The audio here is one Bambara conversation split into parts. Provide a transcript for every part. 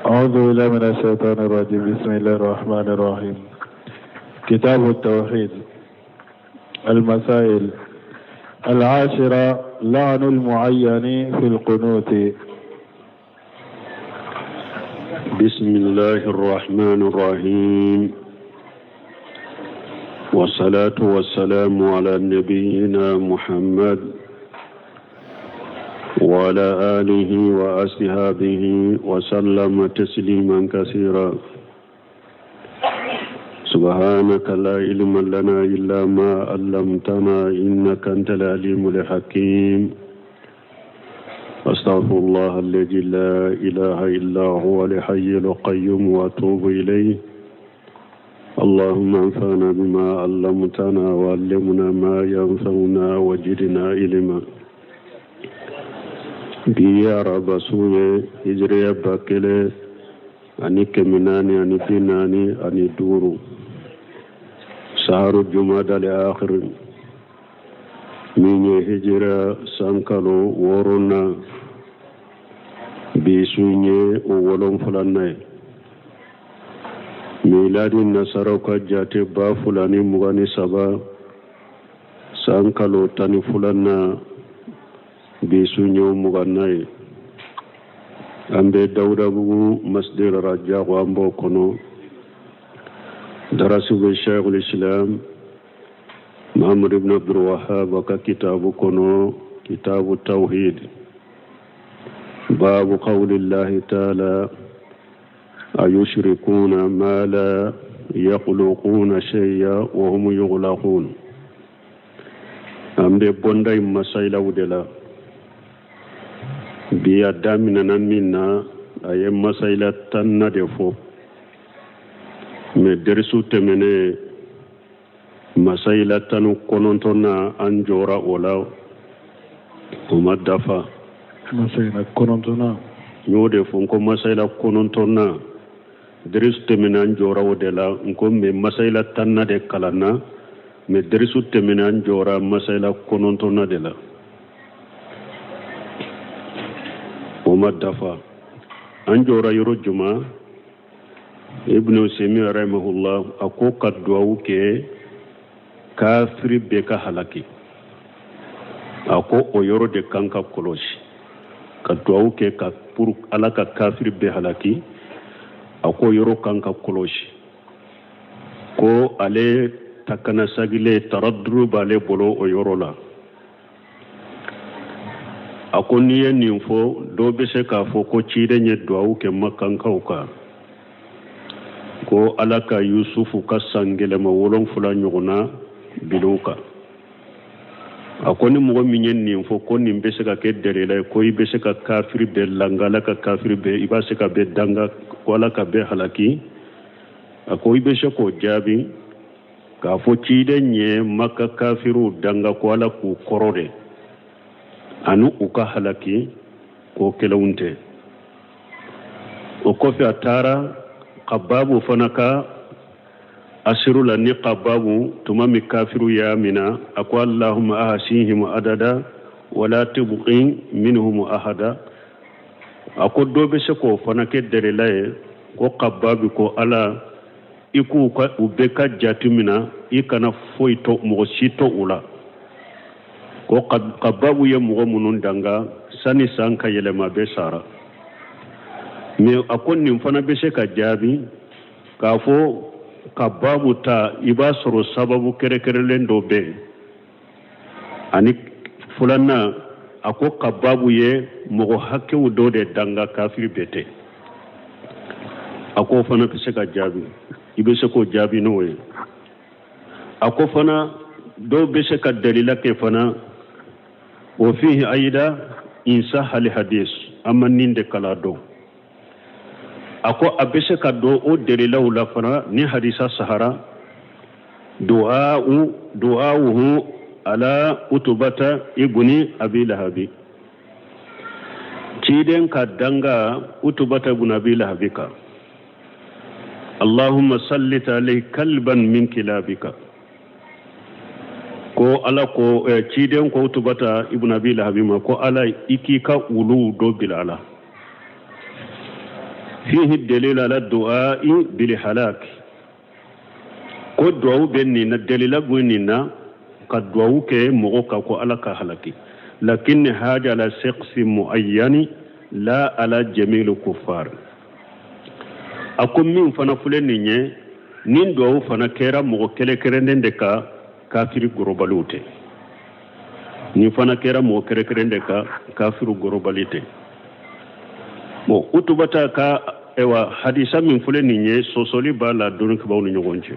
أعوذ بالله من الشيطان الرجيم بسم الله الرحمن الرحيم كتاب التوحيد المسائل العاشرة لعن المعين في القنوت بسم الله الرحمن الرحيم والصلاة والسلام على نبينا محمد وعلى آله وأصحابه وسلم تسليما كثيرا سبحانك لا علم لنا إلا ما علمتنا إنك أنت العليم الحكيم أستغفر الله الذي لا إله إلا هو الحي القيوم وأتوب إليه اللهم انفعنا بما علمتنا وعلمنا ما ينفعنا وجدنا علما bi ye araba su ye hijiriya 1445 saharu jumadal akhir min ye hijira san kalo wɔɔrɔnan bi su ye o wolonfilanan ye miladi nasaraw ka jate 2023 san kalo 12nan bi su ye o mugannan ye an bɛ dawudabugu masjid rajago an b'o kɔnɔ darasu bɛ sheikhul islam muhammad ibn abdul wahab ka kitabu kɔnɔ kitabu tawhid babu qawlillahi taala ayushrikuna ma la yakhluquna shay'a wa hum yukhlaqun an bɛ bonda in masayilaw de la bi a daminɛna min na a ye masayila tanna de fɔ mɛ derisu tɛmɛnen masayila 19nan an jɔra o la o ma dafa masayila kɔnɔntɔnnan n y'o de fɔ n ko masayila kɔnɔntɔnnan derisu tɛmɛnen an jɔra o de la n ko mɛ masayila tanna de kalanna mɛ derisu tɛmɛnen an jɔra masayila kɔnɔntɔnnan de la o ma dafa an jɔra yɔrɔ juma ibnu usaymin rahimahullah a ko ka duwawu kɛ kafiri bɛɛ ka halaki a ko o yɔrɔ de kan ka kɔlɔsi ka duwawu kɛ ka pour ala ka kafiri bɛɛ halaki a ko yɔrɔ kan ka kɔlɔsi ko ale takanasagilen taraduru b'ale bolo o yɔrɔ la a ko n'i ye nin fɔ dɔw bɛ se k'a fɔ ko ciden ye duwawu kɛ makankaw kan ko ala ka yusufu ka san gɛlɛma wolonfila ɲɔgɔnna bil'u kan a ko ni mɔgɔ min ye nin fɔ ko nin bɛ se ka kɛ dalila ye ko i bɛ se ka kafiri bɛɛ langa ala ka kafiri bɛɛ i b'a se ka bɛɛ danga ko ala ka bɛɛ halaki a ko i bɛ se k'o jaabi k'a fɔ ciden ye maka kafiriw danga ko ala k'u kɔrɔ de ani u ka halaki ko kelenw tɛ o kɔfɛ a taara kababu fana ka asiru la ni kababu tuma min kafiriw y'a mina a ko allahumma ahsihim adada wala tubqi minhum ahada a ko dɔ bɛ se k'o fana kɛ dalila ye ko kababu ko ala i k'u ka u bɛɛ ka jate mina i kana foyi to mɔgɔ si to u la ko kababu ye mɔgɔ minnu danga sani san ka yɛlɛma bɛɛ sara mɛ a ko nin fana bɛ se ka jaabi k'a fɔ kababu ta i b'a sɔrɔ sababu kɛrɛnkɛrɛnlen dɔ bɛ yen ani filanan a ko kababu ye mɔgɔ hakɛw dɔ de danga kafiri bɛɛ tɛ a k'o fana bɛ se ka jaabi i bɛ se k'o jaabi n'o ye a ko fana dɔw bɛ se ka dalila kɛ fana wa fihi ayida in sahal hadis an ma nin de kalan dɔn a ko a bɛ se ka don o dalilaw la fana ni hadisa sahara du'awuhu ala utubata ibni abi lahabi ciden ka danga utubata ibn abi lahabi kan allahumma sallit alayhi kalban min kilabika ko ala ko eh, ciden ko utubata ibn abi lahabi ma ko ala i k'i ka wuluw dɔ bila a la Fihi dalilu ala du'a'i bil halak, ko duwawu bɛ nin na, dalila bɛ nin na ka duwawu kɛ mɔgɔ kan ko Ala ka halaki. Lakin haja ala shakhsi muayyani la ala jami'il kuffar. A ko min fana filɛ nin ye, nin duwawu fana kɛra mɔgɔ kɛrɛnkɛrɛnnen de kan, kafiri gorobaliw tɛ. Nin fana kɛra mɔgɔ kɛrɛnkɛrɛn de kan, kafiri gorobali tɛ. Bon, Utubata ka ewa hadisa min filɛ nin ye, sɔsɔli b'a la dɔnnikɛbaaw ni ɲɔgɔn cɛ.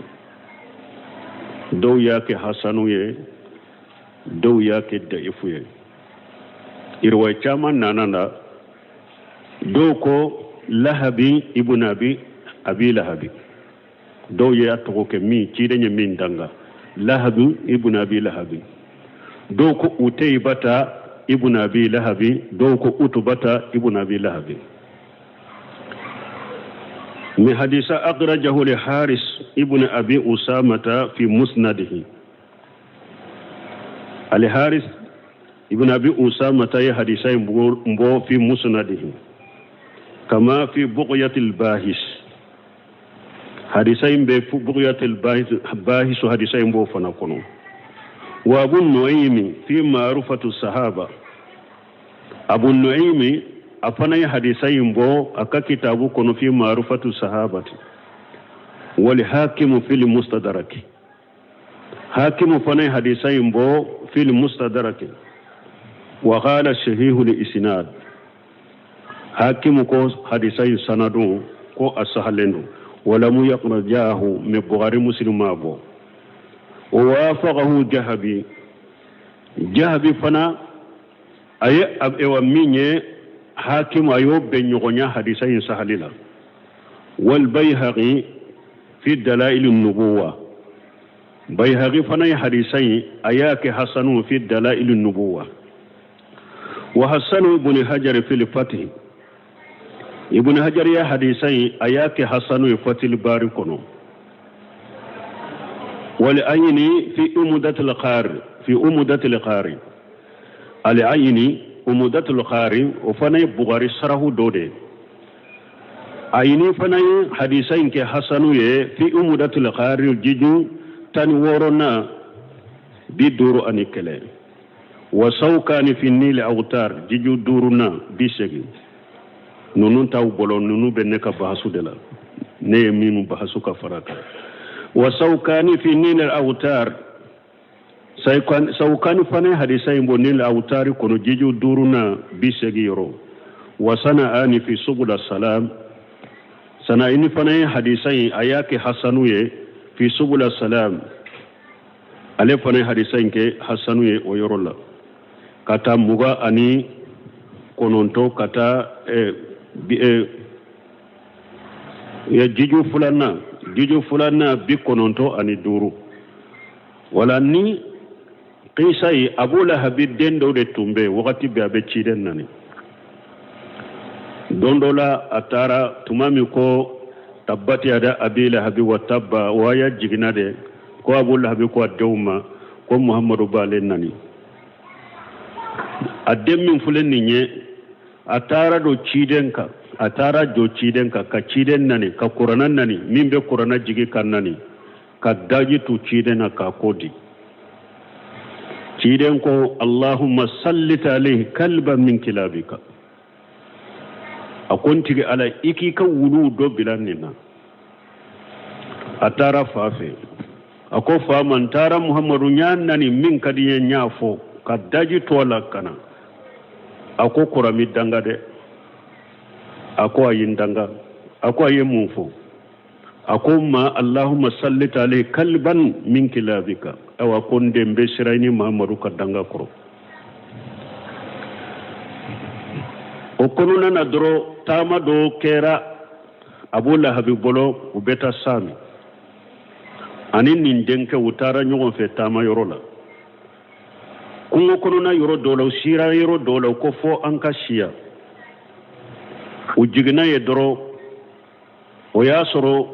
Dɔw y'a kɛ hasanu ye, dɔw y'a kɛ dayifu ye. Riwaya caman nana la. Dɔw ko Lahabi ibn Abi Lahabi, dɔw y'a tɔgɔ kɛ min ciden ye min danga, Lahabi ibn Abi Lahabi. Dɔw ko Utayibata ibn Abi Lahabi, dɔw ko Utubata ibn Abi Lahabi. Min hadisa akhrajahu li Haris ibn Abi Usamata fi musnadihi. Al Haris ibn Abi Usamata ye hadisa in bɔ fi musnadihi kama fi Bughyatil Bahis. Hadisa in bɛ Bughyatil Bahis, hadisa in b'o fana kɔnɔ. Wa Abu Nu'aymi fi ma'rufatu sahaba, Abu Nu'aymi a fana ye hadisa in bɔ a ka kitabu kɔnɔ fi ma'rufatu sahabati. Wal Hakimu fil Mustadraki, Hakimu fana ye hadisa in bɔ fil Mustadraki. Wa qala sahihu li isnad, Hakimu ko hadisa in sanadun ko a sahalen don. Walamu yakhrajahu, mais Bukhari Muslim m'a bɔ. Wa wafaqahu Jahabi, Jahabi fana a ye ewa min ye Hakimu, a y'o bɛn ɲɔgɔnya hadisa in sahali la. Wal Bayhaqi fi dalail nubuwa, Bayhaqi fana ye hadisa in a y'a kɛ hasanu fi dalail nubuwa. Wa hasanu Ibn Hajar fil Fath, Ibn Hajar ye hadisa in a y'a kɛ hasanu ye Fathil Bari kɔnɔ. Wal Ayni fi Umdatil Qari, fi Umdatil Qari, Al Ayni Umdatul Qari, o fana ye Bukhari sarahu dɔ de ye. Ayni fana ye hadisa in kɛ hasanu ye fi Umdatul Qari, jiju 16nan 51. Wa Sawkani fi Nil Awtar, jiju duurunan 80. Ninnu t'aw bolo, ninnu bɛ ne ka bahasu de la, ne ye minnu bahasu ka fara kan. Wa Sawkani fi Nil Awtar, Sawkani fana ye hadisa in bɔ Nil Awtari kɔnɔ, jiju duurunan 80 yɔrɔ. Wa Sana'ani fi Subula Salam, Sana'ini fana ye hadisa in a y'a kɛ hasanu ye fi Subula Salam, ale fana ye hadisa in kɛ hasanu ye o yɔrɔ la, ka taa 29 ka taa jiju filanan 95. Wala ni kisa ye, Abu Lahabi den dɔ de tun bɛ yen, wagati bɛɛ a bɛ ciden nani. Don dɔ la a taara tuma min ko tabbati yada Abi Lahabi wa tabba, o aya jiginna de ko Abu Lahabi ko a denw ma ko Muhammadu b'ale nani. A den min filɛ nin ye, a taara don ciden kan, a taara jɔ ciden kan ka ciden nani, ka kuranna nani, min bɛ kuranna jigi ka nani, ka daji tu ciden na k'a ko di. Ciden ko Allahumma sallit alayhi kalban min kilabika, a ko n tigi Ala, i k'i ka wuluw dɔ bila nin na. A taara fa fɛ, a ko fa ma, n taara Muhammadu n y'a nani, min ka di n ye n y'a fɔ, ka daji to a la ka na. A ko kɔrɔ mi danga dɛ. A ko a ye n danga. A ko a ye mun fɔ? A ko ma Allahumma sallit alayhi kalban min kilabika. Awa ko n den bɛ siran i ni Muhammadu ka danga kɔrɔ. O kɔnɔna na dɔrɔn taama dɔ kɛra Abu Lahabi bolo, u bɛ taa Sami ani nin denkɛ, u taara ɲɔgɔn fɛ taama yɔrɔ la, kungo kɔnɔna yɔrɔ dɔ la. U sira yɔrɔ dɔ la, u ko fɔ an ka siya. U jiginna ye dɔrɔn, o y'a sɔrɔ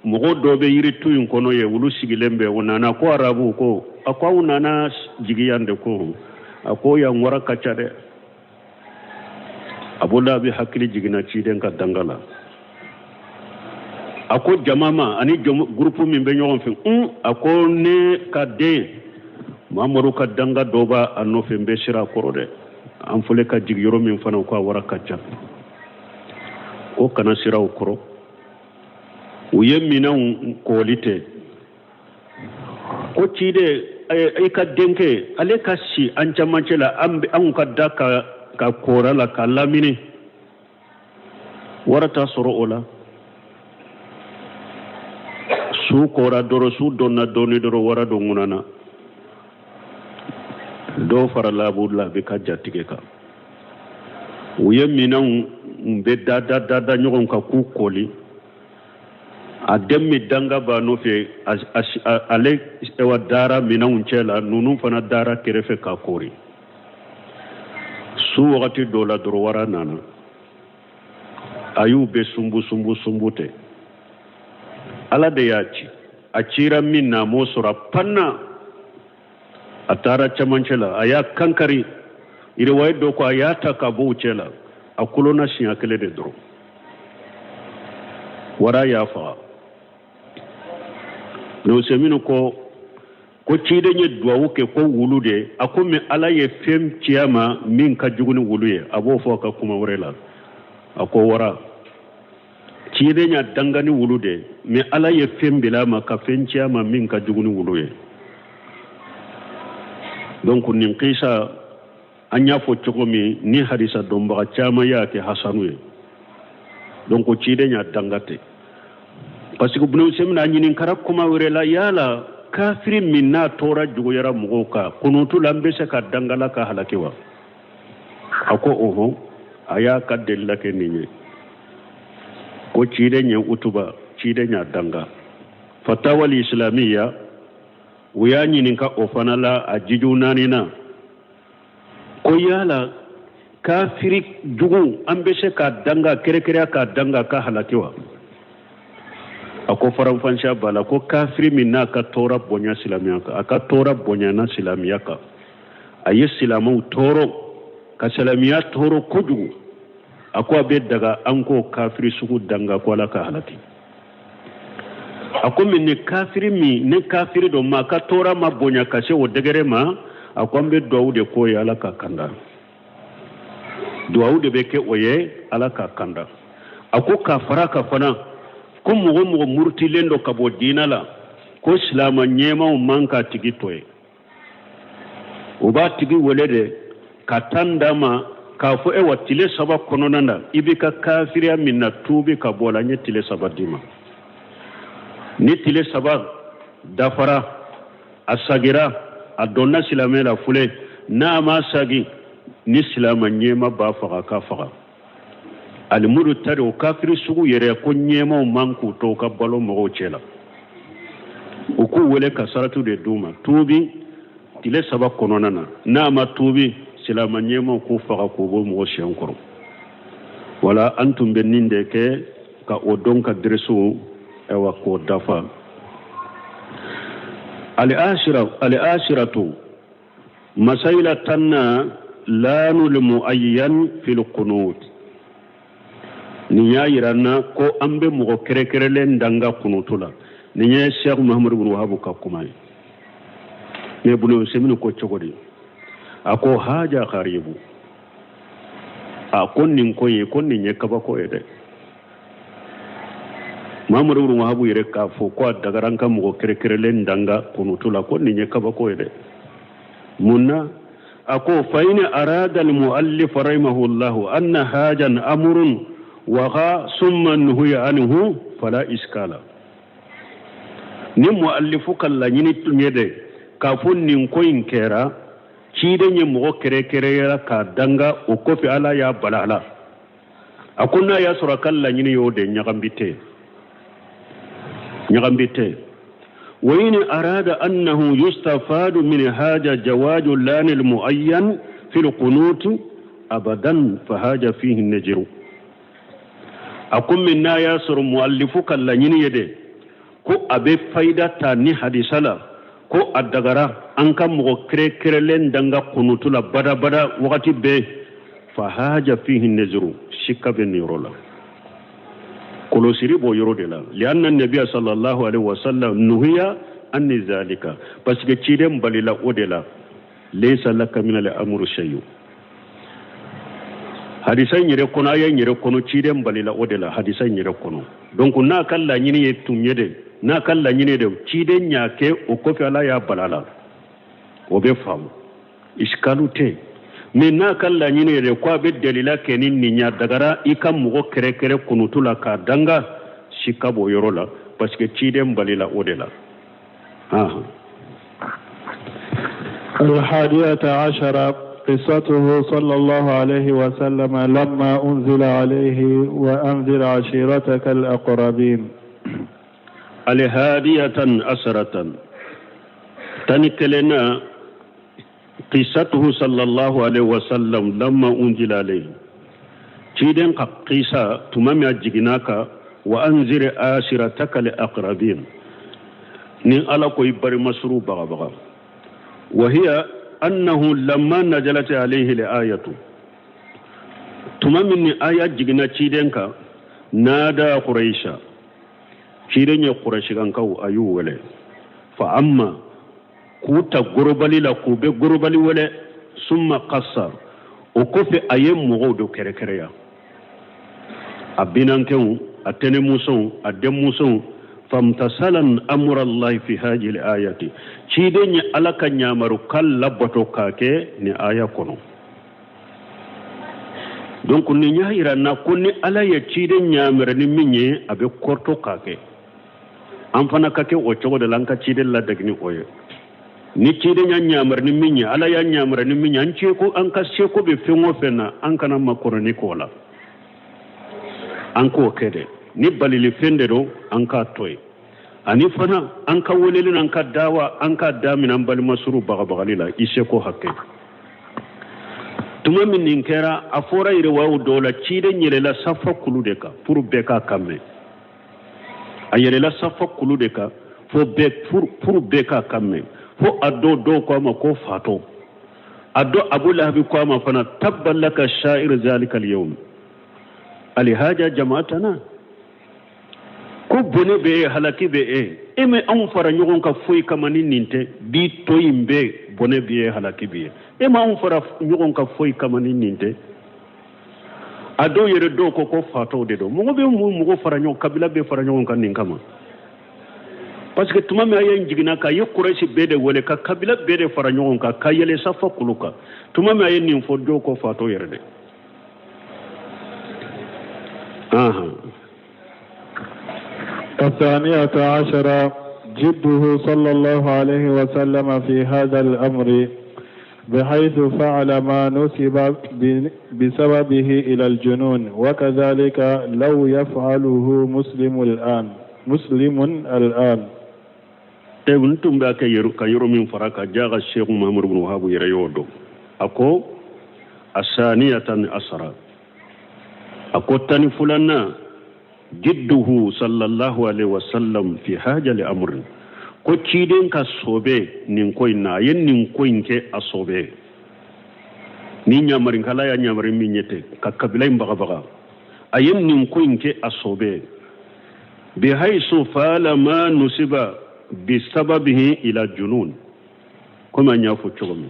mɔgɔ dɔ bɛ yiritu in kɔnɔ ye, olu sigilen bɛ. O nana ko arabu ko a ko aw nana jigin yan de? Ko a ko yan wara ka ca dɛ. Abu Lahabi hakili jiginna ciden ka danga la. A ko jama ma ani gurupu min bɛ ɲɔgɔn fɛ, un, a ko ne ka den Mamadu ka danga dɔ b'a a nɔfɛ, n bɛ siran a kɔrɔ dɛ. An filɛ ka jigin yɔrɔ min fana, ko a wara ka ca, ko kana siran o kɔrɔ. U ye minɛnw kooli ten. Ko ciden, i ka denkɛ, ale ka si an camancɛ la, anw ka da ka koora la ka lamini, wara t'a sɔrɔ o la. Su kora dɔrɔn, su dɔnna dɔɔni dɔrɔn, wara dɔ ŋunana, dɔw farala Abu Lahabi ka jatigɛ kan. U ye minɛnw bɛɛ da da da da ɲɔgɔn kan k'u koli. A den min danga b'a nɔfɛ, ale wa dara minɛnw cɛ la, ninnu fana dara kɛrɛfɛ ka kori. Su wagati dɔ la dɔrɔn, wara nana, a y'u bɛɛ sunbu sunbu sunbu ten. Ala de y'a ci, a cira min na, a m'o sɔrɔ, a panna, a taara camancɛ la, a y'a kankari. Riwaya dɔ ko a y'a ta ka bɔ u cɛ la, a kolonna siɲɛ kelen de dɔrɔn, wara y'a faga. Usɛminu ko ko ciden ye duwawu kɛ ko wulu de, a ko mais Ala ye fɛn ci a ma min ka jugu ni wulu ye. A b'o fɔ a ka kuma wɛrɛ la, a ko wara, ciden y'a danga ni wulu de, mais Ala ye fɛn bila a ma ka fɛn ci a ma min ka jugu ni wulu ye. Donc nin kisa, an y'a fɔ cogo min ni hadisa dɔnbaga caman y'a kɛ hasanu ye. Donc ciden y'a danga ten parce que Ibn Usaymin a ɲininkara kuma wɛrɛ la, yala kafiri min n'a tɔɔrɔ juguyara mɔgɔw kan kunutu la, an bɛ se ka dangala ka halaki wa? A ko ɔhɔn. A y'a ka delila kɛ nin ye ko ciden ye Utuba, ciden y'a danga. Fatawal Islamiya, u y'a ɲininka o fana la a jiju naani na ko yala kafiri jugu, an bɛ se k'a danga kɛrɛkɛrɛya k'a danga ka halaki wa? A ko faranfansiya b'a la, ko kafiri min n'a ka tɔɔrɔ bonya silamɛya kan, a ka tɔɔrɔ bonyana silamɛya kan, a ye silamɛw tɔɔrɔ ka silamɛya tɔɔrɔ kojugu, a ko a bɛ daga an k'o kafiri sugu danga ko Ala ka halaki. A ko mais ni kafiri min ni kafiri don ma, a ka tɔɔrɔ ma bonya ka se o degré ma, a ko an bɛ duwawu de k'o ye Ala ka kanda. Duwawu de bɛ kɛ o ye Ala ka kanda. A ko ka fara ka fana ko mɔgɔ mɔgɔ murutilen don ka bɔ diinɛ la, ko silama ɲɛmaw man k'a tigi to ye, u b'a tigi wele de ka tan d'a ma k'a fɔ ewa tile 3 kɔnɔna na, i b'i ka kafiriya min na tuubi ka bɔ a la, n ye tile 3 d'i ma. Ni tile 3 dafara, a sagira, a donna silamɛ la fule. N'a ma sagi, ni silama ɲɛma b'a faga k'a faga. Alimurutadi, o kafiri sugu yɛrɛ, ko ɲɛmaw man k'u to u ka balo mɔgɔw cɛ la, u k'u wele ka saratu de d'u ma, tuubi tile 3 kɔnɔna na. N'a ma tuubi, silama ɲɛmaw k'u faga k'u bɔ mɔgɔ siɲɛ kɔrɔ. Wala an tun bɛ nin de kɛ ka o dɔn ka dɛrɛsiw ayiwa k'o dafa. Al-ashiratu masayila tanna lanul muayyan fil qunut. Nin y'a yira n na ko an bɛ mɔgɔ kɛrɛkɛrɛlen danga kunutu la. Nin ye Cheikh Muhammadu bin Wahabu ka kuma ye. Mais Ibn Usaymin ko cogo di? A ko haja gharibu, a ko nin ko ye ko nin ye kabako ye dɛ. Muhammadu bin Wahabu yɛrɛ k'a fɔ ko a dagara an ka mɔgɔ kɛrɛkɛrɛlen danga kunutu la, ko nin ye kabako ye dɛ. Mun na? A ko fa in arada al-muallif rahimahullahu anna hajan amrun waqa summa nuhiya anhu fala iskala. Ni muallifu ka laɲini tun ye dɛ k'a fɔ nin ko in kɛra ciden ye mɔgɔ kɛrɛkɛrɛyara k'a danga, o kɔfɛ Ala y'a bala a la, a ko n'a y'a sɔrɔ a ka laɲini y'o de, ɲagambi tɛ, ɲagambi tɛ. Wa in arada annahu yustafadu min haja jawaju lani almuayyan fi alqunut abadan fa haja fihi najru. A ko min n'a y'a sɔrɔ muallifu ka laɲini ye de ko a bɛ fayida ta ni hadisa la ko a dagara an ka mɔgɔ kɛrɛkɛrɛlen danga kunutu la badabada wagati bɛɛ, fa haja fihi najru, sikka bɛ nin yɔrɔ la. Kolosiri b'o yɔrɔ de la. Lianna nabiya sallallahu alaihi wasallam nuhiya an zalika, parce que ciden balila o de la. Laysa laka min al-amru shay'un. Hadisa in yɛrɛ kɔnɔ, aya in yɛrɛ kɔnɔ, ciden balila o de la hadisa in yɛrɛ kɔnɔ. Donc n'a ka laɲini ye tun ye de, n'a ka laɲini de ciden y'a kɛ, o kɔfɛ Ala y'a bala la, o bɛ faamu, iskalu tɛ. Mais n'a ka laɲini yɛrɛ ko a bɛ dalila kɛ ni nin y'a dagara i ka mɔgɔ kɛrɛkɛrɛ kunutu la k'a danga, sika b'o yɔrɔ la, parce que ciden balila o de la. الحادية عشرة قصته صلى الله عليه وسلم لما أنزل عليه وأنذر عشيرتك الأقربين. الهادية أسرة تنكلنا قصته صلى الله عليه وسلم لما أنزل عليه ciden ka kisa tuma min a jiginna kan wa anzir ashirataka al-aqrabin, ni Ala ko i barimasuru bagabaga. Wa hiya annahu lamma nazalat alayhi al-ayatu, tuma min ni aya jiginna ciden kan, nada Quraisha, ciden ye Quraishikankaw a y'u wele, fa amma k'u ta gorobali la, k'u bɛ gorobali wele, summa qassa, o kɔfɛ a ye mɔgɔw dɔ kɛrɛkɛrɛya, a binankɛw, a tɛnɛmusow, a denmusow. Famtasalan amurallahi fi hajil ayati, ciden ye Ala ka ɲamarukan labato k'a kɛ nin aya kɔnɔ. Donc nin y'a yira n na ko ni Ala ye ciden ɲamɛrɛ ni min ye, a bɛ kɔrɔtɔ k'a kɛ. An fana ka kɛ o cogo de la, an ka ciden ladege ni o ye. Ni ciden y'a ɲamɛrɛ ni min ye, Ala y'a ɲamɛrɛ ni min ye, an seko, an ka seko bɛ fɛn o fɛn na, an kana makɔrɔni k'o la, an k'o kɛ dɛ. Ni balili fɛn de don, an k'a to yen. Ani fana an ka weleli n'an ka dawa, an k'a daminɛ an balimasuru bagabagali la i seko hakɛ. Tuma min nin kɛra, a fɔra yiriwaw dɔw la, ciden yɛlɛla Safa kulu de kan pour bɛɛ k'a kan mɛn. A yɛlɛla Safa kulu de kan fo bɛɛ, pour bɛɛ k'a kan mɛn. Fo a dɔw dɔw ko a ma ko fatɔ. A dɔ Abu Lahabi ko a ma fana tabban laka sha'ir zalika al-yawm alihaja jama'atana, ko bɔnɛ bɛ e, halaki bɛ e, e ma anw fara ɲɔgɔn kan foyi kama ni nin tɛ, bi to in bɛɛ bɔnɛ bɛ e, halaki bɛ e, e ma anw fara ɲɔgɔn kan foyi kama ni nin tɛ. A dɔw yɛrɛ dɔw ko ko fatɔw de don. Mɔgɔ bɛ mun mɔgɔ fara ɲɔgɔn, kabila bɛ fara ɲɔgɔn kan nin kama? Parce que tuma min a ye jiginna k'a ye Kurɛsi bɛɛ de wele ka kabila bɛɛ de fara ɲɔgɔn kan ka yɛlɛ Safa kulu kan, tuma min a ye nin fɔ, dɔw ko fatɔ yɛrɛ de. الثانية عشرة جده صلى الله عليه وسلم في هذا الأمر بحيث فعل ما نسب بسببه إلى الجنون، وكذلك لو يفعله مسلم الآن مسلم الآن. N tun b'a kɛ ka yɔrɔ min fara ka jaga Sheikh Muhammad ibn Wahab yɛrɛ y'o dɔn. A ko asaniyatan asara, a ko 12nan jidduhu sallallahu alaihi wasallam fi haja li amrin, ko ciden ka sobe nin ko in na, a ye nin ko in kɛ a sobe ni ɲamarinkala y'a ɲamari min ye ten ka kabila in bagabaga, a ye nin ko in kɛ a sobe bihaysu fala ma nusiba bisababihi ila junun, komi an y'a fɔ cogo min,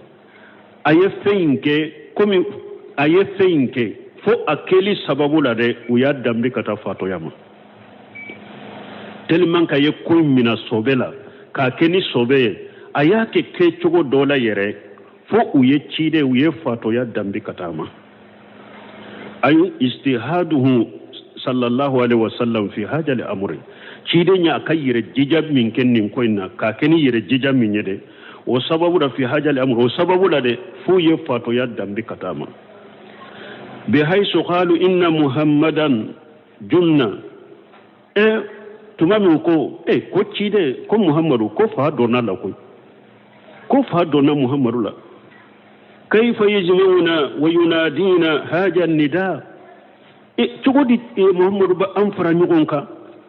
a ye fɛn in kɛ komi a ye fɛn in kɛ fo a kɛli sababu la dɛ, u y'a danbe ka taa fatɔya ma. Tellement k'a ye ko in minɛ sɔbɛ la k'a kɛ ni sɔbɛ ye, a y'a kɛ kɛcogo dɔ la yɛrɛ fo u ye ciden, u ye fatɔya danbe ka taa ma. Ayi istihaduhu sallallahu alaihi wasallam fi haja li amri, ciden y'a ka yɛrɛ jija min kɛ nin ko in na k'a kɛ ni yɛrɛ jija min ye dɛ, o sababu la fi haja li amri, o sababu la dɛ f'u ye fatɔya danbe ka taa ma. Bihaysu qalu inna muhammadan junna, e tuma min ko e ko ciden ko Muhammadu ko fa donna la koyi, ko fa donna Muhammadu la. Kayfa yajma'una wa yunadina haja nida, e cogo di Muhammadu ba an fara ɲɔgɔn kan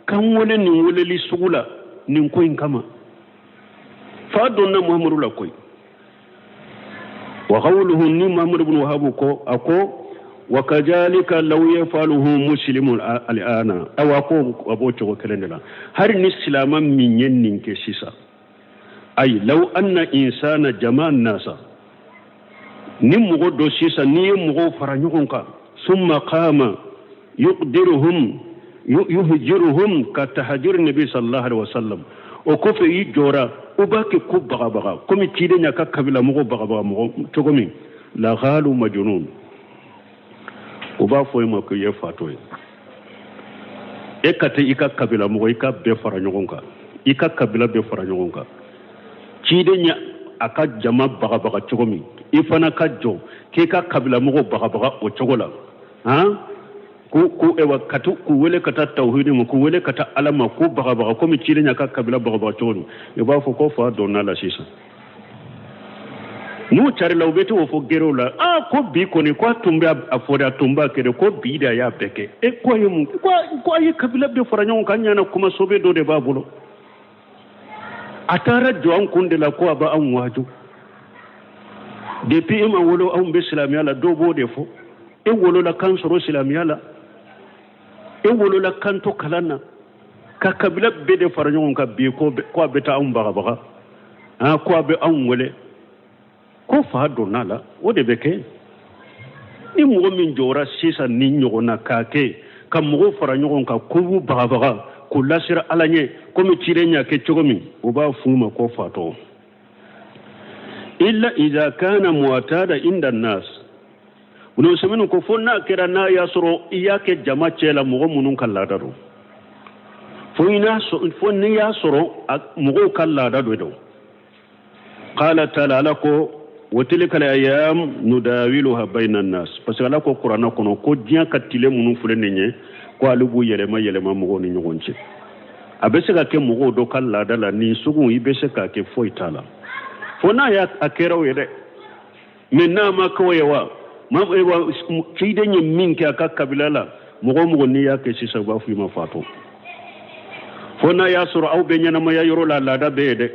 k'an wele nin weleli sugu la nin ko in kama, fa donna Muhammadu la koyi. Wa qawluhu ni Muhammadu ibn Wahab ko a ko Wa kazalika law yafaluhu muslimun al'ana, awa ko a b'o cogo kelen de la, hari ni silama min ye nin kɛ sisan, ayi law anna insana jama'a nasa, ni mɔgɔ dɔ sisan n'i ye mɔgɔw fara ɲɔgɔn kan, summa qama yuqdiruhum yuhjiruhum ka tahajir nabi sallallahu alaihi wasallam, o kɔfɛ i jɔra u b'a kɛ ko bagabaga komi ciden y'a ka kabila mɔgɔw bagabaga mɔgɔ cogo min, la qalu majnun, u b'a fɔ e ma ko i ye fatɔ ye. E ka taa i ka kabila mɔgɔ i ka bɛɛ fara ɲɔgɔn kan, i ka kabila bɛɛ fara ɲɔgɔn kan, ciden ye a ka jama bagabaga cogo min, i fana ka jɔ k'i ka kabila mɔgɔw bagabaga o cogo la, han ko ko ewa ka to k'u wele ka taa tawhidi ma, k'u wele ka taa ala ma, k'u bagabaga komi ciden y'a ka kabila bagabaga cogo min, i b'a fɔ ko fa donna la sisan. N'u carila u bɛ t'o fɔ gerew la, aa ko bi kɔni ko a tun bɛ a fɔ de, a tun b'a kɛ de, ko bi de a y'a bɛɛ kɛ. E ko a ye mun ko a ye kabila bɛɛ fara ɲɔgɔn kan, ɲana kuma sobe dɔ de b'a bolo, a taara jɔ an kun de la ko a b'anw waaju. Depuis e ma wolo anw bɛ silamɛya la, dɔw b'o de fɔ, e wolola k'an sɔrɔ silamɛya la, e wolola k'an to kalan na, ka kabila bɛɛ de fara ɲɔgɔn kan bi ko a bɛ taa anw bagabaga, ko a bɛ anw wele, ko fa donna la. O de bɛ kɛ ni mɔgɔ min jɔra sisan ni ɲɔgɔn na k'a kɛ ka mɔgɔw fara ɲɔgɔn kan k'u b'u bagabaga k'u lasira ala ɲɛ komi ciden y'a kɛ cogo min, u b'a f'u ma ko fatɔ. Illa idha kana mu'tada inda nas, Ibn Usaymin ko fo n'a kɛra n'a y'a sɔrɔ i y'a kɛ jama cɛ la mɔgɔ minnu ka laada don, fo n'i y'a sɔrɔ mɔgɔw ka laada dɔ don. Qala ta'ala, ala ko wa tilka al-ayyam nudawiluha bayna an-nas, parce que ala ko kuranɛ kɔnɔ ko diɲɛ ka tile minnu filɛ nin ye, ko ale b'u yɛlɛma yɛlɛma mɔgɔw ni ɲɔgɔn cɛ. A bɛ se ka kɛ mɔgɔw dɔ ka laada la, nin sugu i bɛ se k'a kɛ, foyi t'a la, fo n'a y'a a kɛra o ye dɛ. Mais n'a ma kɛ o ye wa, ciden ye min kɛ a ka kabila la, mɔgɔ o mɔgɔ n'i y'a kɛ sisan u b'a fɔ i ma fatɔ, fo n'a y'a sɔrɔ aw bɛ ɲɛnamaya yɔrɔ la, laada bɛ yen dɛ.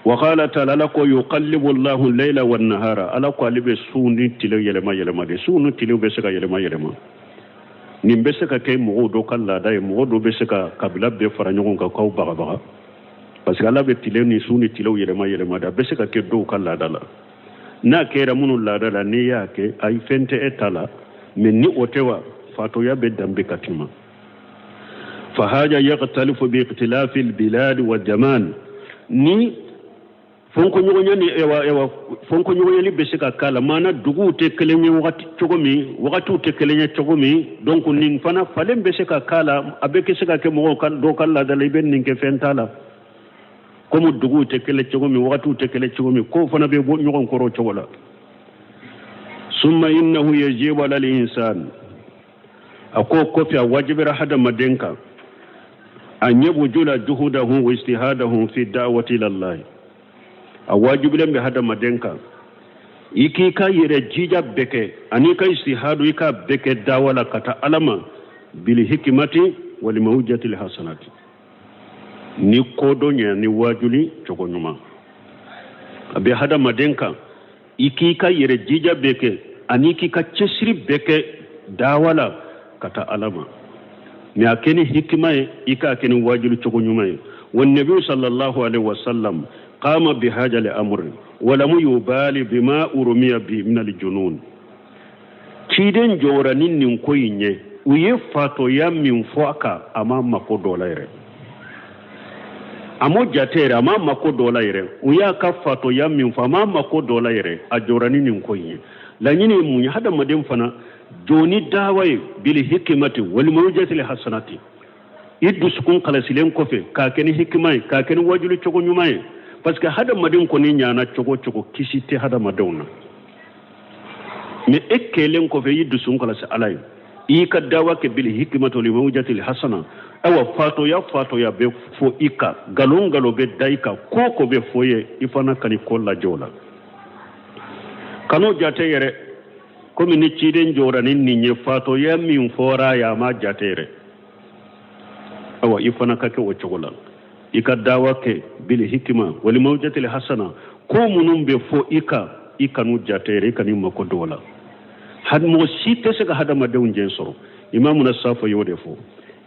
Wa qala ta'ala, ala ko yuqallibu Allahu al-layla wan-nahara, ala ko ale bɛ su ni tile yɛlɛma yɛlɛma de, su ni tile bɛ se ka yɛlɛma yɛlɛma. Nin bɛ se ka kɛ mɔgɔw dɔ ka laada ye, mɔgɔ dɔ bɛ se ka kabila bɛɛ fara ɲɔgɔn kan k'aw bagabaga, parce que ala bɛ tile ni su ni tilew yɛlɛma yɛlɛma de, a bɛ se ka kɛ dɔw ka laada la. N'a kɛra minnu laada la, n'i y'a kɛ ayi fɛn tɛ e ta la, mais ni o tɛ wa, fatɔya bɛ danbe ka tɛmɛ. Fahaja yaqtalifu bi ikhtilafi albilad wa jaman, ni fɔnkɔɲɔgɔnya ni ewa ewa fɔnkɔɲɔgɔnyali bɛ se ka k'a la, maana duguw tɛ kelen ye wagati cogo min, wagatiw tɛ kelen ye cogo min, donc nin fana falen bɛ se ka k'a la, a bɛ se ka kɛ mɔgɔw ka dɔw ka laada la, i bɛ nin kɛ fɛn t'a la, komi duguw tɛ kelen cogo min, wagatiw tɛ kelen cogo min, kow fana bɛ bɔ ɲɔgɔn kɔrɔ cogo la. Summa innahu yajibu ala al-insan, a ko kɔfɛ a wajibira hadamaden kan an yabjula juhudahu wa ijtihadahu fi da'wati ila Allah, a wajibilen bɛ hadamaden kan i k'i ka yɛrɛ jija bɛɛ kɛ ani i ka ijtihadu i k'a bɛɛ kɛ dawa la ka taa ala ma, bil hikmati wal mawjati al hasanati, ni kodɔn ɲɛ ni wajuli cogo ɲuman. A bɛ hadamaden kan i k'i ka yɛrɛ jija bɛɛ kɛ ani k'i ka cɛsiri bɛɛ kɛ dawa la ka taa ala ma, mais a kɛ ni hikima ye, i k'a kɛ ni wajuli cogo ɲuman ye. Wa nabi sallallahu alaihi wasallam qama bi haja li amri wa lam yubali bima urumiya bi min al junun, ciden jɔra ni nin ko in ye, u ye fatɔya min fɔ a kan, a ma mako dɔ la yɛrɛ, a m'o jate yɛrɛ, a ma mako dɔ la yɛrɛ, u y'a ka fatɔya min fɔ, a ma mako dɔ la yɛrɛ, a jɔra ni nin ko in ye. Laɲini ye mun ye? Hadamaden fana jɔ ni dawa ye bil hikmati wal mawjati hasanati, i dusukun kalasilen kɔfɛ k'a kɛ ni hikima ye, k'a kɛ ni wajuli cogo ɲuman ye, parce que hadamaden kɔni ɲana cogo cogo kisi tɛ hadamadenw na, mais e kɛlen kɔfɛ i dusukun kalasi ala ye, i ka dawa kɛ bil hikmati wal mawjati hasana, awa fatɔya bɛ fɔ i kan, nkalon bɛ da i kan, ko ko bɛ fɔ ye, i fana ka nin ko lajɛ o la, kan'o jate yɛrɛ komi ni ciden jɔra ni nin ye, fatɔya min fɔra a ye a ma jate yɛrɛ, awa i fana ka kɛ o cogo la, i ka dawa kɛ bil hikima wal mawjati hasana, ko minnu bɛ fɔ i kan, i kan'u jate yɛrɛ, i kan'i mako dɔw la. Mɔgɔ si tɛ se ka hadamadenw jɛn sɔrɔ. Imamuna Safa y'o de fɔ,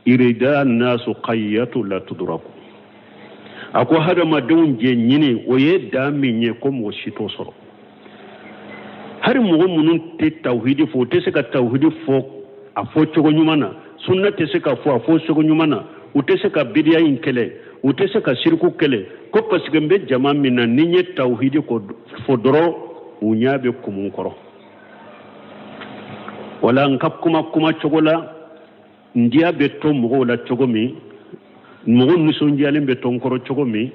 irida nasu qayyatu la tudraku. A ko hadamadenw jɛn ɲini, o ye dan min ye ko mɔgɔ si t'o sɔrɔ. Hari mɔgɔ minnu tɛ tawhidi fɔ, o tɛ se ka tawhidi fɔ a fɔ cogo ɲuman na, sunna tɛ se ka fɔ a fɔ cogo ɲuman na, u tɛ se ka bidiya in kɛlɛ, u tɛ se ka siriku kɛlɛ, ko parce que n bɛ jama min na, ni n ye tawhidi ko fɔ dɔrɔn, u ɲɛ bɛ kumu kɔrɔ. Wala n ka kuma kuma cogo la, n diya bɛ to mɔgɔw la cogo min, mɔgɔ nisɔndiyalen bɛ to n kɔrɔ cogo min.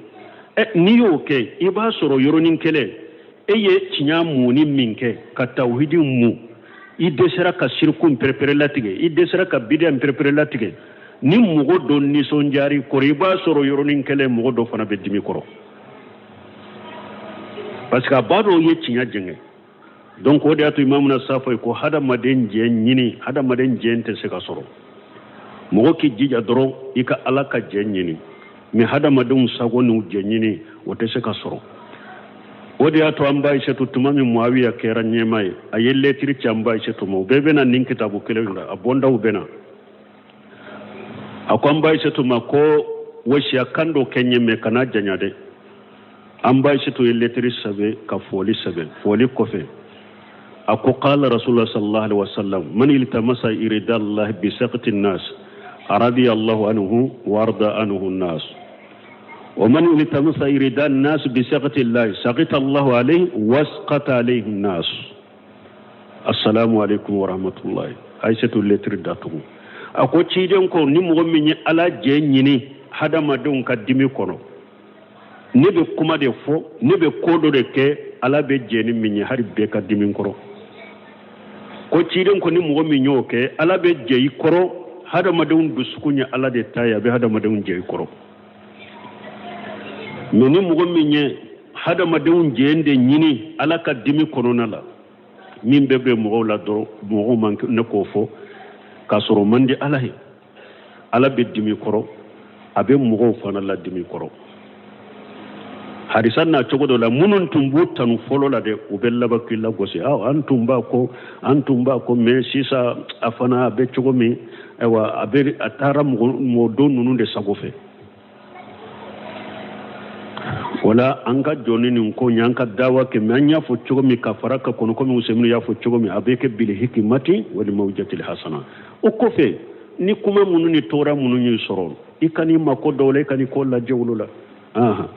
N'i y'o kɛ, i b'a sɔrɔ yɔrɔnin kelen e ye tiɲɛ munni min kɛ ka tawhidi mun, i dɛsɛra ka siriku pɛrɛpɛrɛ latigɛ, i dɛsɛra ka bidiya pɛrɛpɛrɛ latigɛ. Ni mɔgɔ dɔ nisɔndiyar'i kɔrɔ, i b'a sɔrɔ yɔrɔnin kelen mɔgɔ dɔ fana bɛ dimi kɔrɔ, parce que a b'a dɔn i ye tiɲɛ jɛngɛ. Donc o de y'a to Imamuna Safa ko hadamaden jɛn ɲini, hadamaden jɛn tɛ se ka sɔrɔ. Mɔgɔ k'i jija dɔrɔn i ka Ala ka jɛn ɲini, mais hadamadenw sago n'u jɛn ɲini, o tɛ se ka sɔrɔ. O de y'a to an ba Aïssatou, tuma min Muawiya kɛra ɲɛmaa ye, a ye lɛtiri ci an ba Aïssatou ma. U bɛɛ bɛna nin kitabu kelen la, a bɔndaw bɛna. A ko an ba Aïssatou ma ko wasiya kan dɔ kɛ n ye, mais kana janya dɛ. An ba Aïssatou ye lɛtiri sɛbɛn ka fɔli sɛbɛn. Fɔli kɔfɛ, a ko qala rasulullah sallallahu alaihi wasallam, man iltamasa irida Allah bi saqti nas radiya Allahu anhu wa arda anhu nas, wa man iltamasa irida nas bi saqti Allah saqita Allahu alayhi wasqata alayhi nas. Assalamu alaikum wa rahmatullahi. Aïssatou lɛtiri datugu. A ko ciden ko ni mɔgɔ min ye Ala jɛ ɲini hadamadenw ka dimi kɔnɔ, ne bɛ kuma de fɔ, ne bɛ ko dɔ de kɛ, Ala bɛ jɛ ni min ye hali bɛɛ ka dimi kɔrɔ. Ko ciden ko ni mɔgɔ min y'o kɛ, Ala bɛ jɛ i kɔrɔ. Hadamadenw dusukun ye Ala de ta ye, a bɛ hadamadenw jɛ i kɔrɔ. Mais ni mɔgɔ min ye hadamadenw jɛ de ɲini Ala ka dimi kɔnɔna la, min bɛ bɛn mɔgɔw la dɔrɔn, mɔgɔw man ne k'o fɔ k'a sɔrɔ man di Ala ye, Ala bɛ dimi kɔrɔ, a bɛ mɔgɔw fana la dimi kɔrɔ. Hadisa n'a cogo dɔ la, minnu tun b'u tanu fɔlɔ la dɛ, u bɛ laban k'i lagosi. Aw, an tun b'a ko, an tun b'a ko, mais sisan a fana a bɛ cogo min, ayiwa, a bɛ a taara mɔgɔ mɔgɔ ninnu de sago fɛ. Wala an ka jɔ ni nin ko ye, an ka dawa kɛ. Mais an y'a fɔ cogo min ka fara ka kɔnɔ, komi Useyinu y'a fɔ cogo min, a bɛ kɛ bil hikimati wal mawjatil hasana. O kɔfɛ, ni kuma minnu ni tɔɔrɔ minnu y'i sɔrɔ, i kan'i mako dɔw la, i kan'i ko lajɛ olu la. Ahan.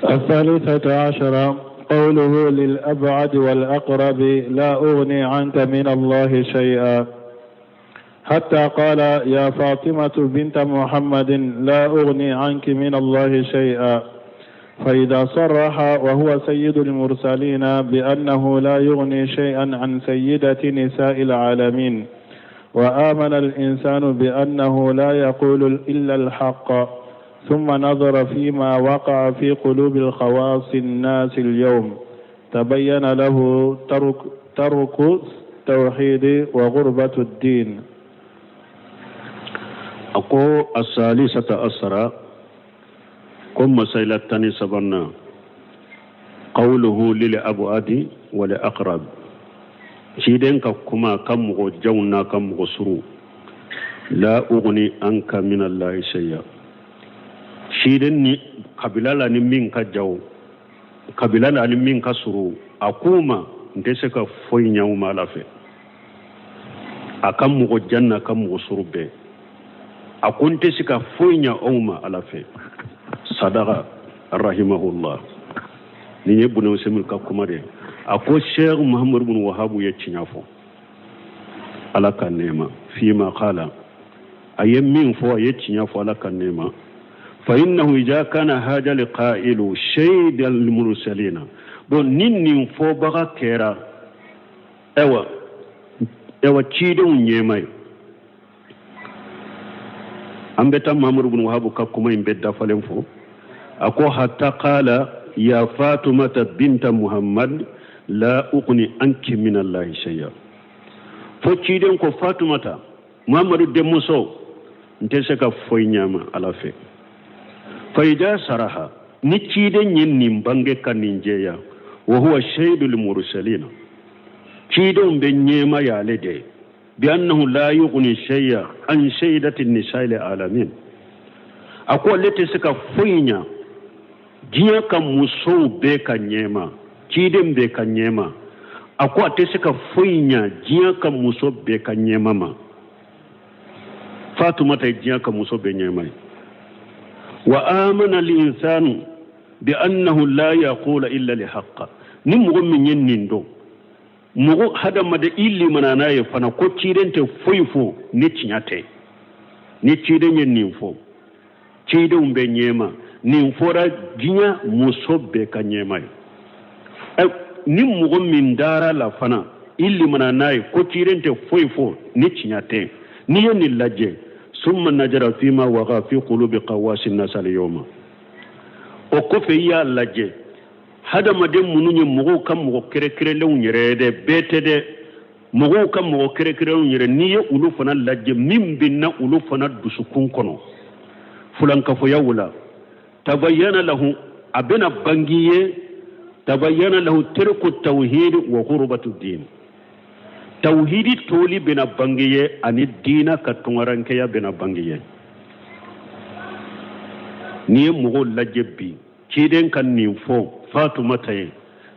13 قوله للأبعد والأقرب لا أغني عنك من الله شيئا، حتى قال يا فاطمة بنت محمد لا أغني عنك من الله شيئا. فإذا صرح وهو سيد المرسلين بأنه لا يغني شيئا عن سيدة نساء العالمين، وآمن الإنسان بأنه لا يقول إلا الحق، ثم نظر فيما وقع في قلوب الخواص الناس اليوم، تبين له ترك التوحيد وغربة الدين. أقول 13 كم مسألة تاني سبنا قوله للأبعد والأقرب ciden ka kuma ka mɔgɔ janw n'a ka mɔgɔ surun, la ugni anka min allahi shay'a. Ciden ni kabila la ni min ka jaw, kabila la ni min ka surun, a k'u ma n tɛ se ka foyi ɲɛ u ma Ala fɛ. A ka mɔgɔ jan n'a ka mɔgɔ surun bɛɛ, a ko n tɛ se ka foyi ɲɛ aw ma Ala fɛ. Sadaga rahimahullah. Nin ye Buna Useymin ka kuma de ye. A ko Cheikh Muhammad bin Wahabu ye tiɲɛ fɔ, Ala ka nɛɛma fima qala, a ye min fɔ, a ye tiɲɛ fɔ, Ala ka nɛɛma. Fa innahu idha kana haja liqa'ilu shayda al-mursalina. Bon, ni nin fɔbaga kɛra ayiwa cidenw ɲɛma ye. An bɛ taa Muhammad bin Wahabu ka kuma in bɛɛ dafalen fɔ. A ko hatta qala ya Fatumata binta Muhammad la uqni anki min Allahi shay'a. Fo ciden ko Fatumata Muhammadu denmuso, n tɛ se ka foyi ɲama Ala fɛ. Fa ida saraha, ni ciden ye nin bange ka nin jɛya, wa huwa shaydul mursalina. Cidenw bɛ ɲɛma y'ale de ye bi annahu la yughni shay'a an sayyidati nisa'il alamin. A ko ale tɛ se ka foyi ɲa diɲɛ ka musow bɛɛ ka ɲɛma, ciden bɛɛ ka ɲɛma. A ko a tɛ se ka foyi ɲa diɲɛ ka muso bɛɛ ka ɲɛma ma. Fatumata ye diɲɛ ka muso bɛɛ ɲɛma ye. Wa amana al-insanu bi annahu la yaqulu illa li haqqa. Ni mɔgɔ min ye nin dɔn, mɔgɔ hadamaden i limana n'a ye fana ko ciden tɛ foyi fɔ ni tiɲɛ tɛ. Ni ciden ye nin fɔ, cidenw bɛ ɲɛma, nin fɔra diɲɛ muso bɛɛ ka ɲɛma ye. Ni mɔgɔ min dara la fana, i limana n'a ye ko ciden tɛ foyi fɔ ni tiɲɛ tɛ. N'i ye nin lajɛ, summa najara fima waqa fi qulubi qawasi nas al yawma. O kɔfɛ i y'a lajɛ hadamaden minnu ye mɔgɔw ka mɔgɔ kɛrɛkɛrɛlenw yɛrɛ ye dɛ, bɛɛ tɛ dɛ, mɔgɔw ka mɔgɔ kɛrɛkɛrɛlenw yɛrɛ, n'i ye olu fana lajɛ min bɛ na olu fana dusukun kɔnɔ fulankafoyaw la, tabayyana lahu, a bɛna bangi ye, tabayyana lahu tarku tawhid wa ghurubatu din. Tawhidi toli bɛna bangi ye ani diina ka tunkarankɛya bɛna bangi ye. N'i ye mɔgɔw lajɛ bi, ciden ka nin fɔ Fatumata ye,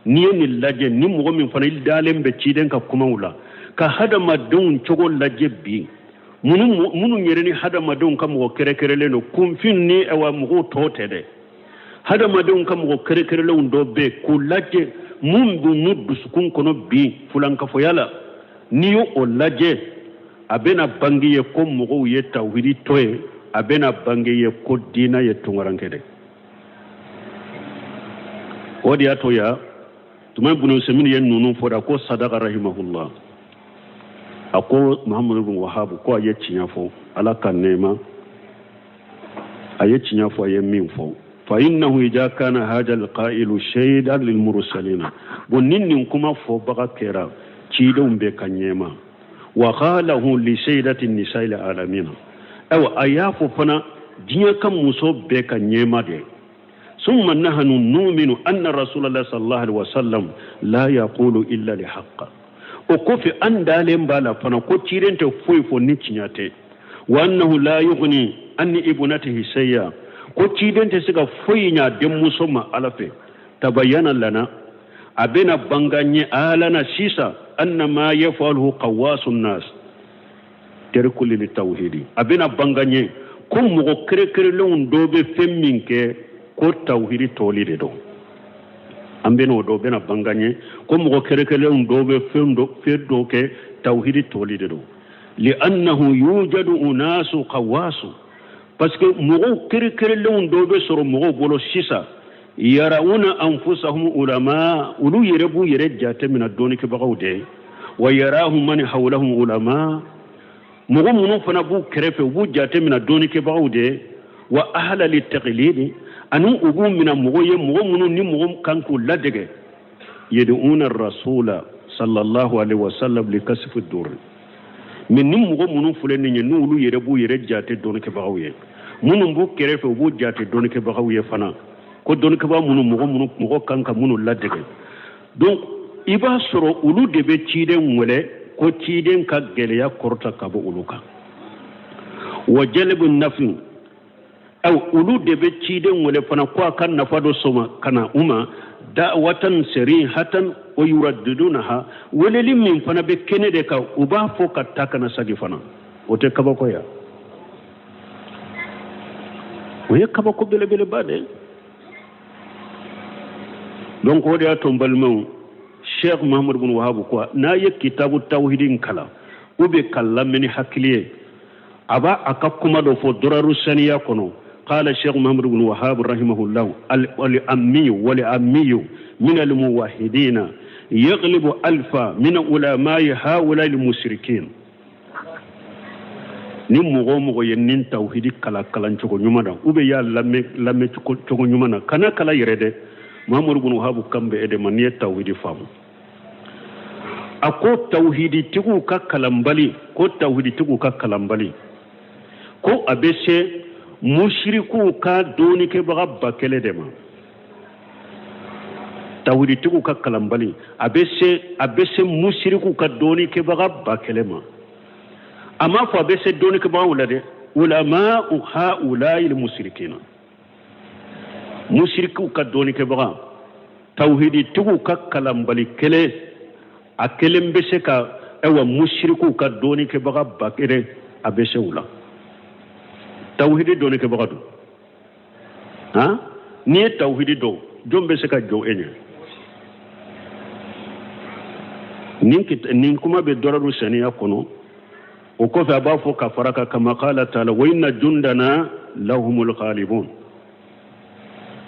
n'i ye nin lajɛ, ni mɔgɔ min fana i dalen bɛ ciden ka kumaw la, ka hadamadenw cogo lajɛ bi, minnu yɛrɛ ni hadamadenw ka mɔgɔ kɛrɛkɛrɛlen don, kunfin ni awa mɔgɔw tɔw tɛ dɛ, hadamadenw ka mɔgɔ kɛrɛkɛrɛlenw dɔ bɛ yen, k'u lajɛ mun b'u n'u dusukun kɔnɔ bi fulankafoya la, n'i y'o lajɛ, a bɛna bange ye ko mɔgɔw ye tawhidi to ye, a bɛna bange ye ko diina ye tunkarankɛ dɛ. O de y'a to ya tuma ibn Usaymin ye ninnu fɔ da ko sadaka rahimahullah. A ko Muhammadu bin Wahab ko a ye tiɲɛ fɔ, Ala ka nɛɛma, a ye tiɲɛ fɔ, a ye min fɔ. Fa innahu idha kana hadha alqa'ilu shaydan lil mursalina. Bon, ni nin kuma fɔbaga kɛra cidenw bɛɛ ka ɲɛma, wa qalahu li sayyidati nisa'il alamina. Ayiwa, a y'a fɔ fana diɲɛ ka muso bɛɛ ka ɲɛma de. Summa nahnu nu'minu anna rasulallah sallallahu alaihi wasallam la yaqulu illa li haqqa. O kɔfɛ an dalen b'a la fana ko ciden tɛ foyi fɔ ni tiɲɛ tɛ. Wa annahu la yughni anni ibnatihi shay'a. Ko ciden tɛ se ka foyi ɲa denmuso ma Ala fɛ. Tabayyana lana, a bɛna banga ɲɛ alana sisan, anna ma yafaluhu qawwasun nas tarku lil tawhidi. A bɛna banga ɲɛ ko mɔgɔ kɛrɛkɛrɛlenw dɔ bɛ fɛn min kɛ ko tawhidi tɔli de don. An bɛna o dɔ bɛna banga ɲɛ ko mɔgɔ kɛrɛkɛrɛlenw dɔ bɛ fɛn dɔ kɛ tawhidi tɔli de don. Li'annahu yujadu unasu qawwasu, parce que mɔgɔw kɛrɛkɛrɛlenw dɔ bɛ sɔrɔ mɔgɔw bolo sisan, yarawuna anfusahum ulama, olu yɛrɛ b'u yɛrɛ jate minɛ dɔnnikɛbagaw de ye, wa yarahum man hawlahum ulama, mɔgɔ minnu fana b'u kɛrɛfɛ u b'u jate minɛ dɔnnikɛbagaw de ye, wa ahla litaqlidi, ani u b'u minɛ mɔgɔ ye, mɔgɔ minnu ni mɔgɔ kan k'u ladege, yad'una rasula sallallahu alaihi wasallam likasfi durri. Mais ni mɔgɔ minnu filɛ nin ye, n'olu yɛrɛ b'u yɛrɛ jate dɔnnikɛbagaw ye, minnu b'u kɛrɛfɛ u b'u jate dɔnnikɛbagaw ye fana, ko dɔnnikɛbaga minnu mɔgɔ minnu mɔgɔ kan ka minnu ladege. Donc i b'a sɔrɔ olu de bɛ ciden wele ko ciden ka gɛlɛya kɔrɔta ka bɔ olu kan. Wa jalbu nafi, aw olu de bɛ ciden wele fana ko a ka nafa dɔ sɔrɔ ka na u ma, da'watan sarihatan wa yuraddidunaha, weleli min fana bɛ kɛnɛ de kan, u b'a fɔ ka taa ka na sagi fana. O tɛ kabako ya, o ye kabako belebeleba de ye. Donc o de y'a to n balimaw, Cheikh Muhammad bin Wahab ko n'a ye kitabu tawhidi in kalan ou bien ka lamɛn ni hakili ye, a b'a a ka kuma dɔ fɔ dɔrɔru saniya kɔnɔ. Qala Cheikh Muhammad bin Wahab rahimahullah, al-ammi wal-ammi min al-muwahhidina yaghlibu alfa min ulama'i haula al-mushrikin. Ni mɔgɔ o mɔgɔ ye nin tawhidi kalan kalan cogo ɲuman na, ou bien y'a lamɛn cogo ɲuman na, kana kalan yɛrɛ dɛ, Muhammad bin Wahab kan bɛ e de ma n'i ye tawhidi faamu. A ko tawhiditigiw ka kalanbali, ko tawhiditigiw ka kalanbali, ko a bɛ se musirikuw ka dɔnnikɛbaga 1000 de ma. Tawhiditigiw ka kalanbali a bɛ se a bɛ se musirikiw ka dɔnnikɛbaga 1000 ma. A m'a fɔ a bɛ se dɔnnikɛbagaw la dɛ, ulamau haulai musirikina, musirikiw ka dɔnnikɛbaga. Tawhiditigiw ka kalanbali kelen, a kelen bɛ se ka ayiwa musirikiw ka dɔnnikɛbaga 1000, a bɛ se u la. Tawhidi dɔnnikɛbaga don, han, n'i ye tawhidi dɔn, jɔn bɛ se ka jɔ e ɲɛ? Nin kuma bɛ dɔrɔru saniya kɔnɔ. O kɔfɛ a b'a fɔ ka fara kan, kama qala taala wa inna jundana lahumul ghalibun.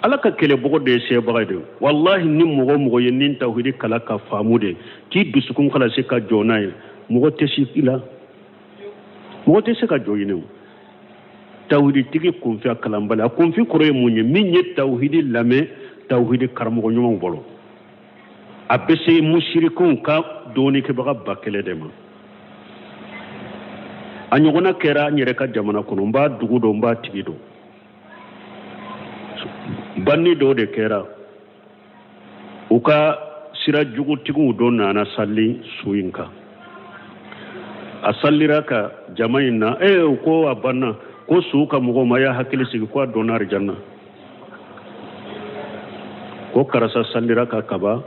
Ala ka kɛlɛbɔgɔ de ye sebaga de ye. Walahi, ni mɔgɔ mɔgɔ ye nin tawhidi kalan ka faamu de, k'i dusukun kalasi ka jɔ n'a ye, mɔgɔ tɛ se i la, mɔgɔ tɛ se ka jɔ i ɲɛ o. Tawhiditigi kunfin a kalanbali, a kunfin kɔrɔ ye mun ye? Min ye tawhidi lamɛn tawhidi karamɔgɔ ɲumanw bolo, a bɛ se musirikiw ka dɔnnikɛbaga 1000 de ma. A ɲɔgɔnna kɛra an yɛrɛ ka jamana kɔnɔ. N b'a dugu dɔn, n b'a tigi dɔn. Banni dɔw de kɛra, u ka sira jugutigiw dɔ nana sali su in kan. A salira ka jama in na, u ko a banna, ko su ka mɔgɔw ma y'a hakili sigi, ko a donna arijanna, ko karisa salira ka kaba,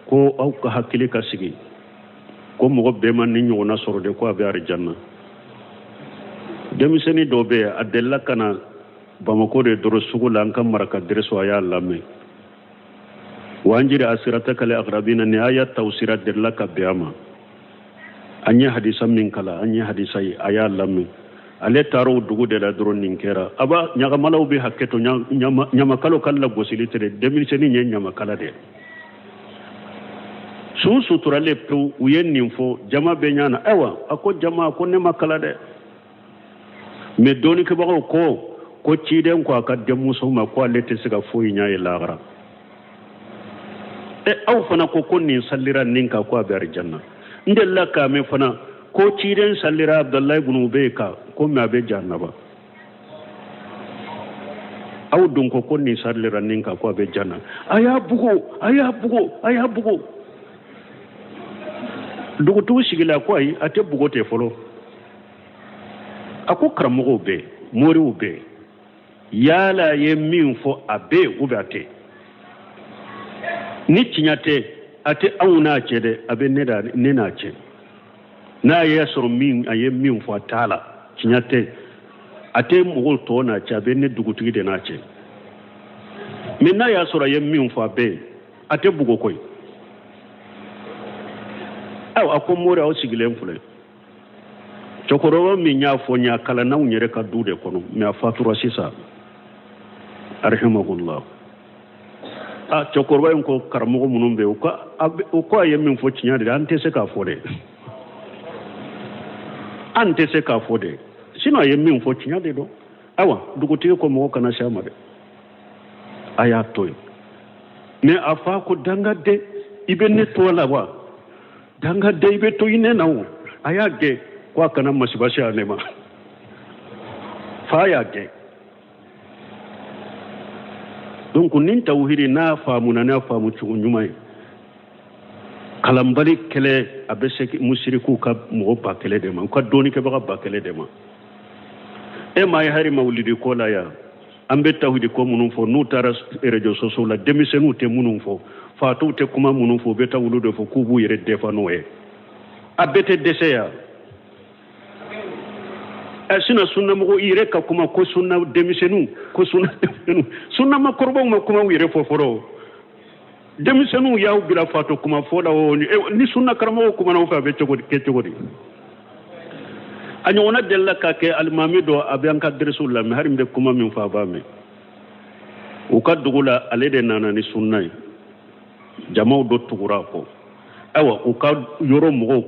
ko aw ka hakili ka sigi, ko mɔgɔ bɛɛ ma ni ɲɔgɔnna sɔrɔ de, ko a bɛ arijanna. Denmisɛnnin dɔ bɛ yen, a delila ka na Bamakɔ de dɔrɔn sugu la, an ka maraka dɛrɛso, a y'a lamɛn. Wa anziri asiratakal akrabina, ni aya tawsira delila ka bɛn a ma. An ye hadisa min kalan, an ye hadisa ye, a y'a lamɛn. Ale taara o dugu de la dɔrɔn, nin kɛra. A b'a ɲagamalaw bɛ hakɛ to, ɲamakalaw ka lagosili tɛ dɛ, denmisɛnnin ye ɲamakala de. Su suturalen pewu, u ye nin fɔ jama bɛɛ ɲɛ na. Ayiwa, a ko jama ko ne ma kala dɛ, mɛ dɔnnikɛbagaw ko ciden ko a ka denmuso ma ko ale tɛ se ka foyi ɲɛ ye lahara. E aw fana ko nin salira nin kan, ko a bɛ arijanna. N delila k'a mɛn fana ko ciden salira Abdalayi ibn Ubay kan, ko mɛ a bɛ jahannaba. Aw dun ko nin salira nin kan, ko a bɛ janna. A y'a bugo, a y'a bugo, a y'a bugo. Dugutigi sigila ko ayi, a tɛ bugo ten fɔlɔ. A ko karamɔgɔw bɛ, moriw bɛ, yala ye min fɔ a bɛ ou bien a tɛ? Ni tiɲɛ tɛ, a tɛ anw n'a cɛ dɛ, a bɛ ne n'a cɛ. N'a y'a sɔrɔ min a ye min fɔ a t'a la, tiɲɛ tɛ, a tɛ mɔgɔw tɔ n'a cɛ, a bɛ ne dugutigi de n'a cɛ. Mɛ n'a y'a sɔrɔ a ye min fɔ a bɛ, a tɛ bugo koyi. Ayiwa, a ko mori, aw sigilen filɛ. Cɛkɔrɔba min y'a fɔ n ye, a kalannaw yɛrɛ ka du de kɔnɔ, mɛ a fatura sisan, arahimahullah. A cɛkɔrɔba in ko karamɔgɔ minnu bɛ yen, u ko a ye min fɔ tiɲɛ de, an tɛ se k'a fɔ dɛ, an tɛ se k'a fɔ dɛ, sinon a ye min fɔ tiɲɛ de don. Ayiwa, dugutigi ko mɔgɔ kana se a ma dɛ, a y'a to yen. Mɛ a fa ko dangaden, i bɛ ne to a la wa? Dangaden, i bɛ to i ne na o. A y'a gɛn ko a kana masiba se ale ma. Fa y'a gɛn. Donc nin tawhidi n'a faamuna, n'a faamu cogo ɲuman ye, kalanbali kɛlɛ a bɛ se musirikiw ka mɔgɔ 1000 de ma, u ka dɔnnikɛbaga 1000 de ma. E m'a ye hari mawulidi ko la yan, an bɛ tawhidi ko minnu fɔ, n'u taara réseaux sociaux la, denmisɛnninw tɛ minnu fɔ, fatuw tɛ kuma minnu fɔ, u bɛ taa olu de fɔ k'u b'u yɛrɛ defa n'o ye. A bɛɛ tɛ dɛsɛ yan. Sinon sunnamɔgɔw i yɛrɛ ka kuma ko sunna denmisɛnninw, ko sunna denmisɛnninw, sunna makɔrɔbaw ma kuma u yɛrɛ fɔ fɔlɔ. Denmisɛnninw y'aw bila fato kuma fɔ la o, ni sunna karamɔgɔw kumana u fɛ, a bɛ cogo di, kɛ cogo di? A ɲɔgɔnna delila ka kɛ alimami dɔ, a bɛ an ka dɛrɛsiw lamɛn, hali n bɛ kuma min fɔ a b'a mɛn. U ka dugu la, ale de nana ni sunna ye, jamaw dɔ tugura a kɔ. Ayiwa, u ka yɔrɔ mɔgɔw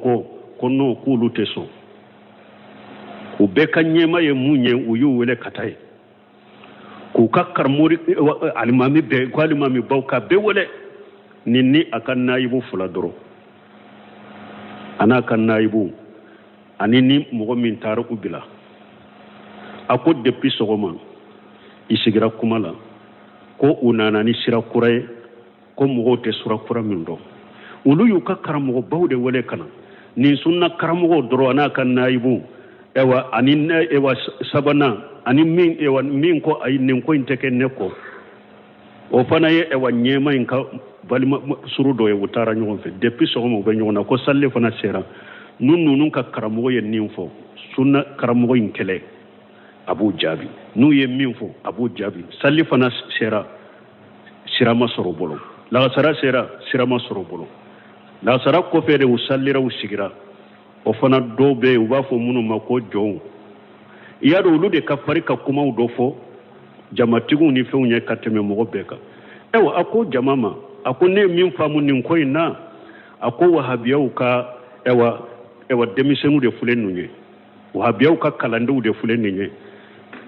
ko non, k'olu tɛ sɔn. U bɛɛ ka ɲɛma ye mun ye, u y'u wele ka taa yen k'u ka karamɔgɔ alimami bɛɛ, ko alimami baw ka bɛɛ wele, nin ni a ka nayibu fila dɔrɔn, a n'a ka nayibu ani ni mɔgɔ min taara u bila. A ko depuis sɔgɔma i sigira kuma la, ko u nana ni sira kura ye. Ko mɔgɔw tɛ sura kura min dɔn, olu y'u ka karamɔgɔbaw de wele ka na. Nin sunna karamɔgɔw dɔrɔn an'a ka nayibu, ɛwa, ani ɛwa sabanan, ani min, ɛwa, min ko ayi, nin ko in tɛ kɛ ne kɔ, o fana ye ɛwa ɲɛma in ka balima suru dɔ ye. U taara ɲɔgɔn fɛ depuis sɔgɔma, u bɛ ɲɔgɔn na. Ko salli fana sera, nu ninnu ka karamɔgɔ ye nin fɔ, sunna karamɔgɔ in kɛlɛ, a b'u jaabi. N'u ye min fɔ, a b'u jaabi. Salli fana sera, sira ma sɔrɔ u bolo. Lagasara sera, sira ma sɔrɔ u bolo. Lagasara kɔfɛ de u sallira, u sigira. O fana dɔw bɛ yen, u b'a fɔ minnu ma ko jɔnw. I y'a dɔn, olu de ka fari ka kumaw dɔ fɔ jamatigiw ni fɛnw ye ka tɛmɛ mɔgɔ bɛɛ kan. Ayiwa, a ko jama ma, a ko ne ye min faamu nin ko in na, a ko wahabiyaw ka ɛwa denmisɛnninw de filɛ ninnu ye, wahabiyaw ka kalandenw de filɛ nin ye.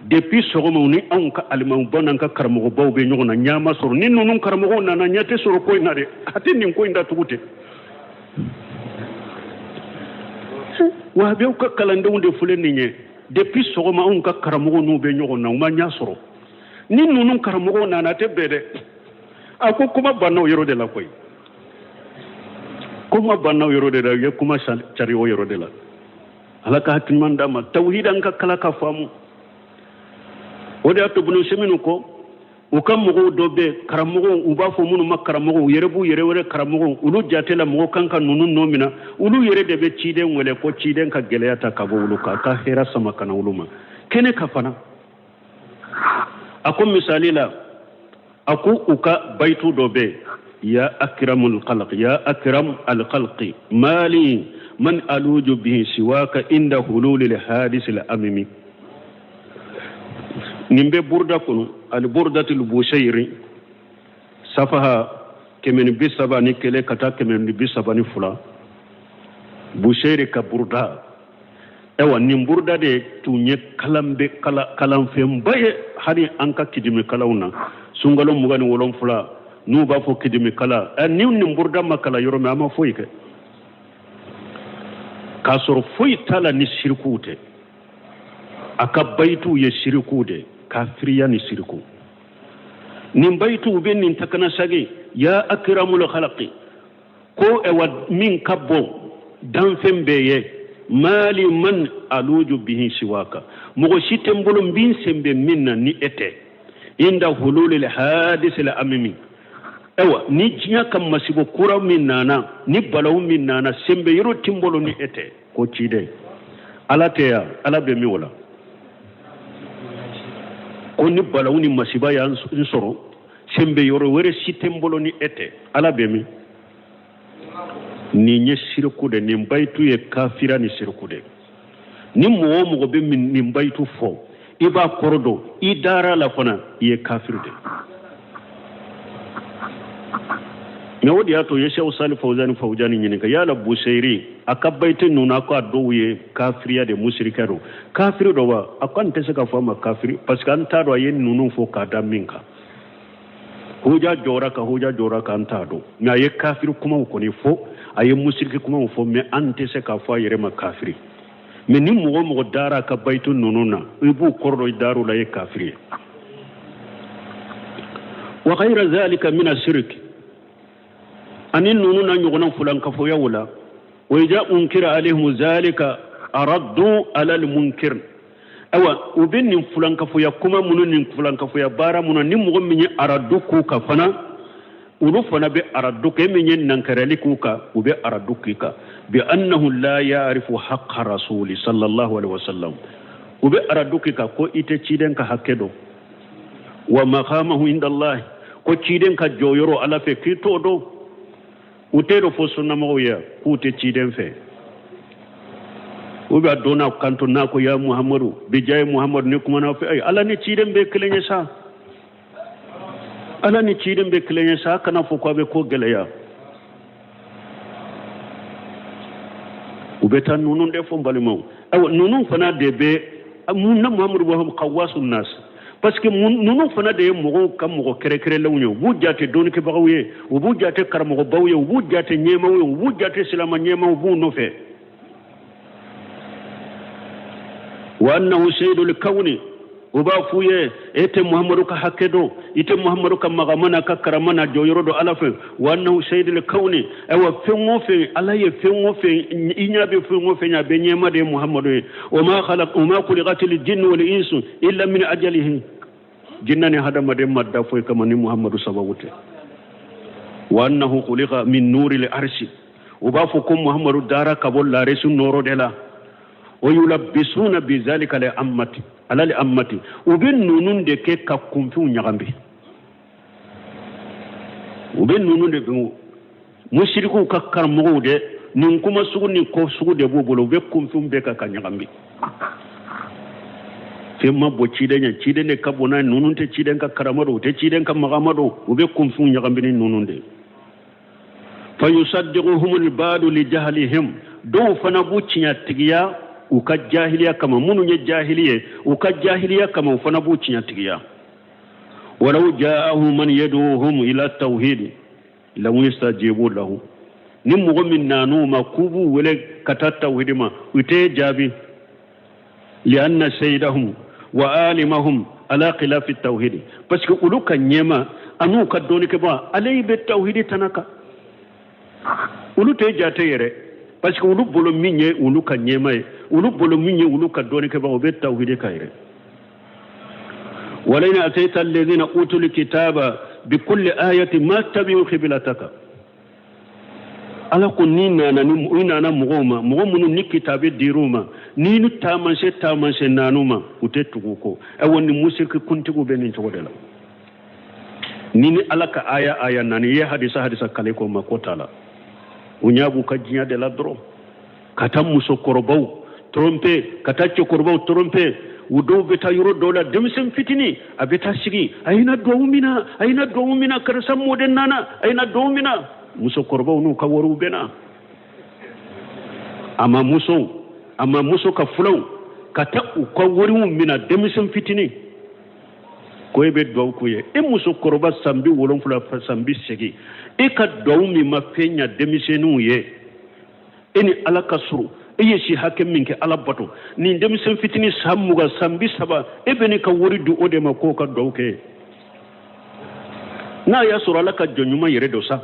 Depuis sɔgɔma, u ni anw ka alimamubaw n'an ka karamɔgɔbaw bɛ ɲɔgɔn na, ɲɛ ma sɔrɔ. Ni ninnu karamɔgɔw nana, ɲɛ tɛ sɔrɔ ko in na dɛ. A tɛ nin ko in datugu ten. Wahabiyaw ka kalandenw de filɛ nin ye. Depuis sɔgɔma, anw ka karamɔgɔw n'u bɛ ɲɔgɔn na, u ma ɲɛ sɔrɔ. Ni ninnu karamɔgɔw nana, a tɛ bɛn dɛ. A ko kuma banna o yɔrɔ de la koyi, kuma banna o yɔrɔ de la. U ye kuma cari o yɔrɔ de la. Ala ka hakili ɲuman d'an ma. Tawhid, an ka kala ka faamu. O de y'a to Ibn Usaymin ko u ka mɔgɔw dɔ bɛ karamɔgɔw, u b'a fɔ minnu ma karamɔgɔw, u yɛrɛ b'u yɛrɛ wele karamɔgɔw. Olu jate la mɔgɔ kan ka ninnu nɔ minɛ. Olu yɛrɛ de bɛ ciden wele ko ciden ka gɛlɛya ta ka bɔ olu kan, ka hɛrɛ sama ka na olu ma kɛnɛ ka fana. A ko misali la, a ko u ka bayitu dɔ bɛ ya akramul khalq, ya akram al khalqi mali man aluju bihi siwaka inda hululil hadisi al amimi. Nin bɛ burda kɔnɔ, al burdatul busayri, safaha 131 ka taa 132, Busayri ka burda. Ayiwa, nin burda de tun ye kalanfɛnba ye hali an ka kidimikalanw na. Sunkalo 27, n'u b'a fɔ kidimikala, ni nin burda ma kalan yɔrɔ min, an ma foyi kɛ, k'a sɔrɔ foyi t'a la ni sirikuw tɛ. A ka bayituw ye sirikuw de, kafiriya ni siriku. Nin bayituw bɛ nin takana sagi ya akramul khalaqi, ko ɛwa min ka bon danfɛn bɛɛ ye, mali man aluju bihi siwaka, mɔgɔ si tɛ n bolo n bɛ n sen bɛ min na ni e tɛ, inda hululil hadisil amimi. Ayiwa, ni diɲɛ ka masibo kura min nana, ni balawu min nana, senbɛ yɔrɔ tɛ n bolo ni e tɛ. Ko ciden, Ala tɛ yan, Ala bɛ min o la? Ko ni balawu ni masiba y'an sɔrɔ, senbɛ yɔrɔ wɛrɛ si tɛ n bolo ni e tɛ, Ala bɛ min? Nin ye siriku de, nin bayitu ye kafira ni siriku de. Ni mɔgɔ o mɔgɔ bɛ nin bayitu fɔ, i b'a kɔrɔ dɔn, i dara la fana, i ye kafiri de. Mɛ o de y'a to u ye Sɛku Sali Fawuzani Fawuzani ɲininka yala Buseyiri a ka bayiti ninnu, a ko a dɔw ye kafiriya de, musirikɛ don, kafiri dɔ wa? A ko an tɛ se ka fɔ a ma kafiri, parce que an t'a dɔn a ye ninnu fɔ k'a da min kan. Hoja jɔra ka hoja jɔra k'an t'a dɔn, mɛ a ye kafiri kumaw kɔni fɔ, a ye musiriki kumaw fɔ, mɛ an tɛ se k'a fɔ a yɛrɛ ma kafiri. Mɛ ni mɔgɔ o mɔgɔ dara a ka bayitu ninnu na, i b'u kɔrɔ dɔn, i dar'u la, i ye kafiri ye. Wa ghayra zalika mina shirk, ani ninnu na ɲɔgɔnna fulankafoyaw la. Wa iza unkira alayhim zalika araddu ala almunkir. Ayiwa, u bɛ nin fulankafoya kuma minnu ni fulankafoya baara minnu, ni mɔgɔ min ye aradu k'u kan fana, olu fana bɛ aradu kɛ. Min ye nankarali k'u kan, u bɛ aradu k'i kan bi annahu la ya'rifu haqqa rasuli sallallahu alaihi wasallam. U bɛ aradu k'i kan ko i tɛ ciden ka hakɛ dɔn, wa maqamahu inda Allah, ko ciden ka jɔyɔrɔ Ala fɛ, k'i t'o dɔn. U tɛ dɔ fɔ sunnamɔgɔw ye k'u tɛ ciden fɛ. U bɛ dɔn n'a kanto n'a ko ya Muhammadu bijaye Muhammadu, ni kumana fɛ, ayi, Ala ni ciden bɛɛ kelen ye sa, Ala ni ciden bɛɛ kelen ye sa, kana fɔ ko a bɛ ko gɛlɛya. U bɛ taa ninnu de fɔ n balimaw. Ayiwa, ninnu fana de bɛ mun na Muhammadu b'a fɔ kawasu nas, parce que ninnu fana de ye mɔgɔw ka mɔgɔ kɛrɛkɛrɛlenw ye. U b'u jate dɔnnikɛbagaw ye, u b'u jate karamɔgɔbaw ye, u b'u jate ɲɛmaaw ye, u b'u jate silama ɲɛmaaw b'u nɔfɛ. Wa annahu sayyidul kawni. U b'a f'u ye e tɛ Muhamadu ka hakɛ dɔn, i tɛ Muhamadu ka magama n'a ka karama n'a jɔyɔrɔ dɔn Ala fɛ. Wa annahu sayyidul kawni, ayiwa fɛn o fɛn Ala ye fɛn o fɛn, i ɲɛ bɛ fɛn o fɛn ye, a bɛɛ ɲɛmaa de ye Muhamadu ye. Wa ma khalaq wa ma khuliqatil jinnu wal insu illa min ajalihi, jinna ni hadamaden ma da foyi kama ni Muhamadu sababu tɛ. Wa annahu khuliqa min nuril arshi, u b'a fɔ ko Muhamadu dara ka bɔ laresi nɔɔrɔ de la. Wa yulabbisuna bizalika li ammati ala li ammati, u bɛ ninnu de kɛ ka kunfinw ɲagami, u bɛ ninnu de musirikuw ka karamɔgɔw de nin kuma sugu ni ko sugu de b'u bolo, u bɛ kunfinw bɛɛ kan ka ɲagami. Fɛn ma bɔ ciden ɲɛ, ciden de ka bon n'a ye, ninnu tɛ ciden ka karama dɔn, u tɛ ciden ka magama dɔn, u bɛ kunfinw ɲagami ni ninnu de. Fa yusaddiquhumul baadu li jahlihim, dɔw fana b'u tiɲɛtigiya u ka jahiliya kama, minnu ye jahili ye u ka jahiliya kama, u fana b'u tiɲɛtigiya. Walaw jaahum man yad'uhum ila tawhid lam yastajibu lahu, ni mɔgɔ min nan'u ma k'u b'u wele ka taa tawhidi ma, u tɛ jaabi. Lianna sayyidahum wa alimahum ala khilafi tawhidi, parce que olu ka ɲɛmaa an'u ka dɔnnikɛbaa ale bɛ tawhidi tana kan, olu tɛ jate yɛrɛ, parce que olu bolo min ye olu ka ɲɛmaa ye, olu bolo min ye olu ka dɔnnikɛbaa, o bɛ tawhidi kan yɛrɛ. Walain ataita alladhina utul kitaba bikulli ayatin ma tabi'u qiblataka, Ala ko n'i nana ni i nana mɔgɔw ma, mɔgɔ minnu ni kitabe dir'u ma, ni ni taamasiyɛn nan'u ma, u tɛ tugu u kɔ. Ayiwa ni musiriki kuntigiw bɛ nin cogo de la. Ni ni Ala ka aya nana, i ye hadisa kale ko ma ko t'a la, u ɲɛ b'u ka diɲɛ de la dɔrɔn, ka taa musokɔrɔbaw tromper, ka taa cɛkɔrɔbaw tromper. U dɔw bɛ taa yɔrɔ dɔw la, denmisɛn fitinin a bɛ taa sigi, a ye na duwawu mina, a ye na duwawu mina, karisa mɔden nana, a ye na duwawu mina. Musokɔrɔbaw n'u ka wariw bɛ na, a ma musow, a ma muso ka fulaw ka taa u ka wariw mina denmisɛn fitinin ko e bɛ duwawu k'u ye. E musokɔrɔba san 70 san 80, e ka duwawu min ma fɛn ɲa denmisɛnninw ye, e ni Ala ka surun, e ye si hakɛ min kɛ Ala bato, nin denmisɛn fitinin san 20 san 30, e bɛ n'i ka wari di o de ma k'o ka duwawu kɛ. N'a y'a sɔrɔ Ala ka jɔn ɲuman yɛrɛ don sa,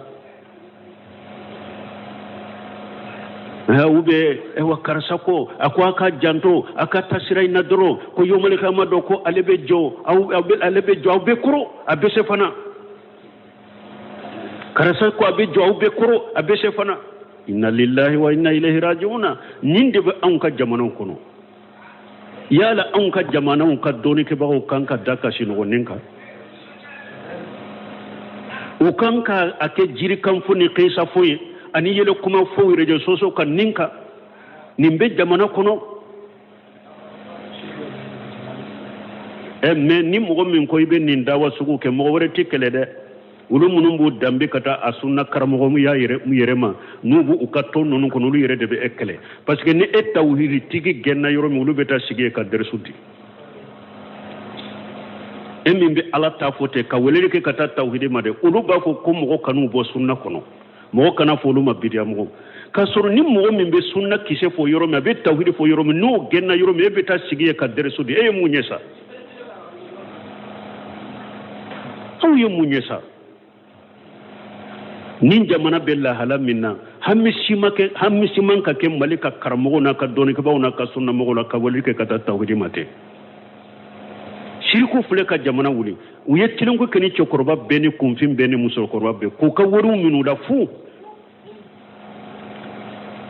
u bɛ ayiwa karisa ko a ko a ka janto a ka taa sira in na dɔrɔn, ko yomalikama dɔ ko ale bɛ jɔ, aw bɛ ale bɛ jɔ aw bɛɛ kɔrɔ, a bɛ se fana. Karisa ko a bɛ jɔ aw bɛɛ kɔrɔ, a bɛ se fana. Inna lillahi wa inna ilayhi raji'una. Nin de bɛ anw ka jamanaw kɔnɔ. Yala anw ka jamanaw ka dɔnnikɛbagaw kan ka da ka sinɔgɔ nin kan? U kan ka a kɛ jirikanfo ni kisafo ye ani yɛlɛ kuma fo réseaux sociaux kan nin kan. Nin bɛ jamana kɔnɔ. Mais ni mɔgɔ min ko i bɛ nin dawa sugu kɛ, mɔgɔ wɛrɛ tɛ kɛlɛ dɛ. Olu minnu b'u danbe ka taa a sunna karamɔgɔya yɛrɛ ma, n'u b'u ka tɔn ninnu kɔnɔ, olu yɛrɛ de bɛ e kɛlɛ. Parce que ni e tawhiditigi gɛnna yɔrɔ min, olu bɛ taa sigi yen ka dɛrɛsu di. E min bɛ Ala ta fɔ ten ka weleli kɛ ka taa tawhidi ma dɛ, olu b'a fɔ ko mɔgɔ kan'u bɔ sunna kɔnɔ, mɔgɔ kana fɔ olu ma bidiya mɔgɔ. K'a sɔrɔ ni mɔgɔ min bɛ sunna kisɛ fɔ yɔrɔ min, a bɛ tawhidi fɔ yɔrɔ min, n'o gɛnna yɔrɔ min, e bɛ taa sigi yen ka dɛrɛsu di. E ye mun ɲɛ sa? Aw ye mun ɲɛ sa? Nin jamana bɛ lahala min na, hami si ma kɛ, hami si man ka kɛ Mali ka karamɔgɔw n'a ka dɔnnikɛbaaw n'a ka sunnamɔgɔw la ka weleli kɛ ka taa tawhidi ma tɛ. Siriku filɛ ka jamana wuli, u ye tilenko kɛ ni cɛkɔrɔba bɛɛ ni kunfin bɛɛ ni musokɔrɔba bɛɛ k'u ka wariw minɛ u la fu.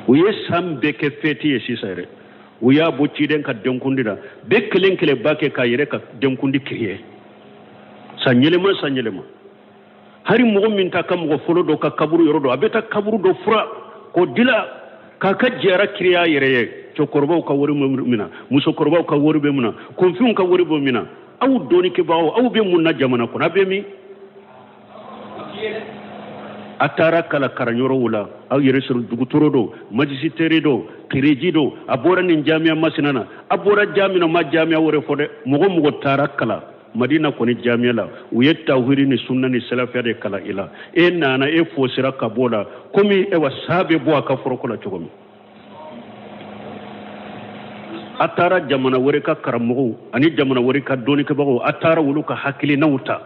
U ye san bɛɛ kɛ fɛti ye sisan yɛrɛ. U y'a bɔ ciden ka denkundi la, bɛɛ kelen kelen b'a kɛ k'a yɛrɛ ka denkundi créer. San yɛlɛma, san yɛlɛma. Hari mɔgɔ min t'a ka mɔgɔ fɔlɔ dɔ ka kaburu yɔrɔ dɔn, a bɛ taa kaburu dɔ fura k'o dila k'a ka jɛra créer a yɛrɛ ye. Cɛkɔrɔbaw ka wari bɛ min na, musokɔrɔbaw ka wari bɛ min na, kunfinw ka wari bɛ min na. Aw dɔnnikɛbagaw, aw bɛ mun na jamana kɔnɔ? A bɛ min? A taara kala karanyɔrɔw la, aw yɛrɛ sɔrɔ dugutɔrɔ don, majisitɛri don, kireji don, a bɔra nin jamiya masina na, a bɔra jamina ma jamiya wɛrɛ fɔ dɛ. Mɔgɔ mɔgɔ taara kalan Madina kɔni jamiya la, u ye tawhidi ni sunna ni salafiya de kalan i la. E nana, e fosira ka bɔ la komi ewa sa bɛ bɔ a ka foroko la cogo min. A taara jamana wɛrɛ ka karamɔgɔw ani jamana wɛrɛ ka dɔnnikɛbagaw, a taara olu ka hakilinaw ta.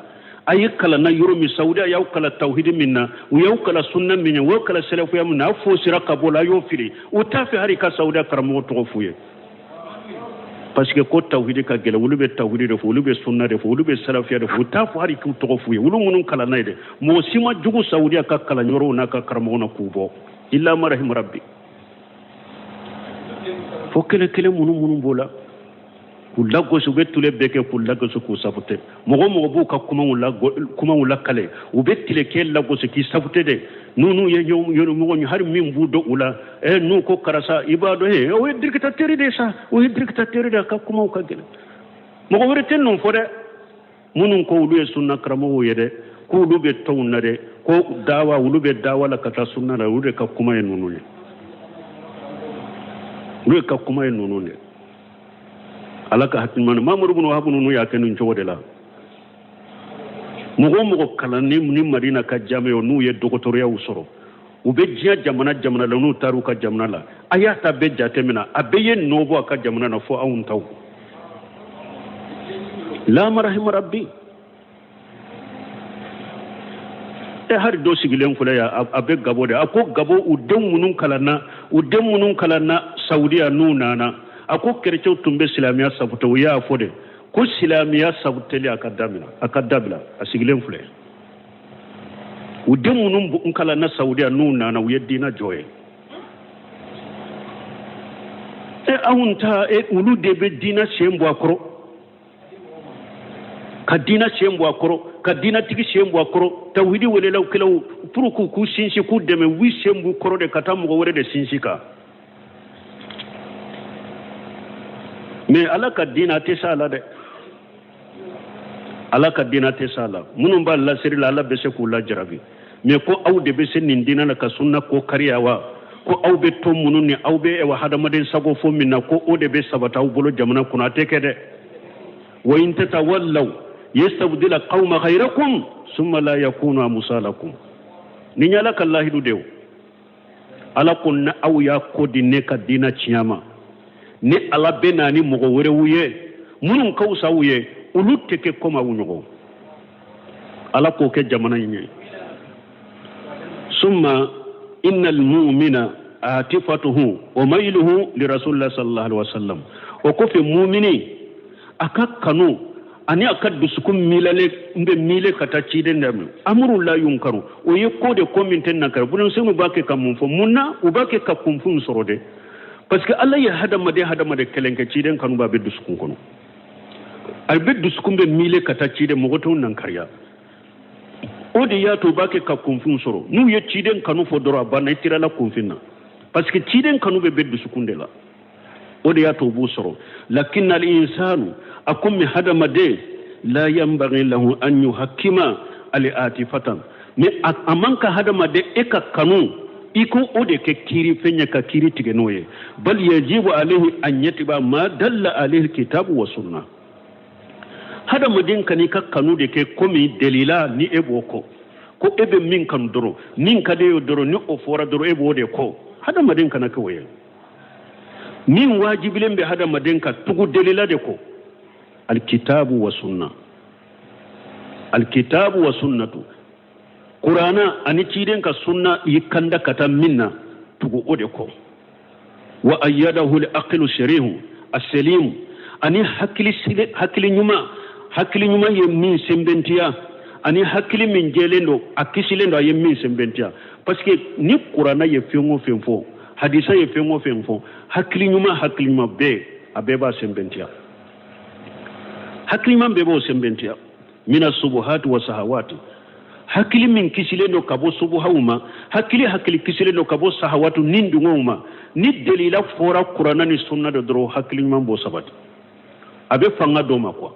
A ye kalanna yɔrɔ min, Saudiya y'aw kalan tawhidi min na, u y'aw kalan sunna min na, u y'aw kalan sɛlɛfuya min na, a fosira ka bɔ la, a y'o fili. U t'a fɛ hali ka Saudiya karamɔgɔ tɔgɔ f'u ye, parce que ko tawhidi ka gɛlɛn. Olu bɛ tawhidi de fɔ, olu bɛ sunna de fɔ, olu bɛ salafiya de fɔ. U t'a fɔ hali k'u tɔgɔ f'u ye, olu minnu kalanna ye dɛ. Mɔgɔ si ma jugu Saudiya ka kalanyɔrɔw n'a ka karamɔgɔ na k'u bɔ, illa ma rahim rabbi, fo kelen kelen minnu b'o la k'u lagosi. U bɛ tile bɛɛ kɛ k'u lagosi, k'u sabute. Mɔgɔ mɔgɔ b'u ka kumaw lakale, u bɛ tile kɛ lagosi k'i sabute de. N'u ye ɲɔgɔn ye, hali min b'u dɔn u la, n'u ko karisa i b'a dɔn, o ye dictateur de ye sa, o ye dictateur de ye, a ka kumaw ka gɛlɛn. Mɔgɔ wɛrɛ tɛ ninnu fɔ dɛ, minnu ko olu ye sunna karamɔgɔw ye dɛ, k'olu bɛ tɔnw na dɛ, ko dawa, olu bɛ dawa la ka taa sunna la, olu de ka kuma ye ninnu ye, olu de ka kuma ye ninnu de. Ala ka hakili ɲuman, Mamadu bin Wahabu ninnu y'a kɛ nin cogo de la. Mɔgɔ o mɔgɔ kalanni ni Madina ka jamiyaw, n'u ye dɔgɔtɔrɔyaw sɔrɔ, u bɛ diɲɛ jamana jamana la, n'u taar'u ka jamana la, a y'a ta bɛɛ jateminɛ, a bɛɛ ye nɔ bɔ a ka jamana na fo anw taw. La marahima rabbi. Hali dɔ sigilen filɛ yan, a bɛ Gabɔ de. A ko Gabɔ, u den minnu kalanna, u den minnu kalanna Saudiya, n'u nana, a ko kerecɛw tun bɛ silamɛya sabute. U y'a fɔ de ko silamɛya sabuteli a ka dabila, a ka dabila. A sigilen filɛ, u den minnu kalanna Saudiya, n'u nana, u ye diinɛ jɔ ye. Anw ta, olu de bɛ diinɛ sen bɔ a kɔrɔ, ka diinɛ sen bɔ a kɔrɔ, ka diinɛtigi sen bɔ a kɔrɔ, tawhidi welelaw kɛlaw pour k'u sinsin, k'u dɛmɛ, u sen b'u kɔrɔ de ka taa mɔgɔ wɛrɛ de sinsin kan. Mais Ala ka diinɛ a tɛ s'a la dɛ, Ala ka diinɛ tɛ s'a la. Minnu b'a lasiri la, Ala bɛ se k'u lajarabi. Mais ko aw de bɛ se nin diinɛ la ka sunna ko kariya wa, ko aw bɛ to minnu ni aw bɛ wa hadamaden sago fo min na, ko o de bɛ sabati aw bolo jamana kɔnɔ, a tɛ kɛ dɛ. Wa in tatawallaw yastabdila qawma ghayrakum summa la yakunu amsalakum. Nin ye Ala ka lahidu de ye. Ala ko ni aw y'a ko di ne ka diinɛ tiɲɛ ma, ni Ala bɛ na ni mɔgɔ wɛrɛw ye minnu ka fisa aw ye, olu tɛ kɛ komi aw ɲɔgɔn. Ala k'o kɛ jamana in ye. Summa innal mu'mina atifatuhu wa mayluhu li rasulillah sallallahu alaihi wasallam. O kɔfɛ, mumini a ka kanu ani a ka dusukun miilalen bɛ miile ka taa ciden dɛ ma. Amuru la yunkaru, o ye ko de ko min tɛ nakari. Denmisɛnninw b'a kɛ ka mun fɔ? Mun na u b'a kɛ ka kunfin sɔrɔ de? Parce que Ala ye hadamaden kelen kɛ, ciden kanu b'a bɛ dusukun kɔnɔ, a bɛ dusukun bɛ miile ka taa ciden, mɔgɔ t'o nankariya. O de y'a to u b'a kɛ ka kunfin sɔrɔ. N'u ye ciden kanu fɔ dɔrɔn, a banna, i tirala kunfin na, parce que ciden kanu bɛ dusukun de la. O de y'a to u b'u sɔrɔ. Lakin al insanu, a komi hadamaden, la yanbaghi lahu an yuhakkima al atifatan, mais a man ka hadamaden e ka kanu i ko o de kɛ kiiri fɛn ye ka kiiri tigɛ n'o ye. Bal yajibu alayhi an yatiba ma dalla alayhi kitabu wa sunna. Hadamaden kan'i ka kanu de kɛ komi delila ni e b'o kɔ, ko e bɛ min kanu dɔrɔn, min ka di e ye dɔrɔn, ni o fɔra dɔrɔn, e b'o de kɔ. Hadamaden kana kɛ o ye. Min wajibilen bɛ hadamaden ka tugu delila de kɔ, alkitabu wa sunna, alkitabu wa sunnatu, kurana ani ciden ka sunna y'i kanda ka taa min na, tugu o de kɔ. Wa ayyadahu al-aqlu sharihu as-salim, ani hakili ɲuman ye min sɛnbɛntiya, ani hakili min jɛlen don, a kisilen don, a ye min sɛnbɛntiya. Parce que ni kurana ye fɛn o fɛn fɔ, hadisa ye fɛn o fɛn fɔ, hakili ɲuman bɛɛ, a bɛɛ b'a sɛnbɛntiya. Hakili ɲuman bɛɛ b'o sɛnbɛntiya. Mina subuhati wa sahawati, hakili min kisilen don ka bɔ subuhaw ma, hakili kisilen don ka bɔ sahawatu ni dungow ma, ni delila fɔra kurana ni sunna de dɔrɔn, hakili ɲuman b'o sabati, a bɛ fanga d'o ma quoi.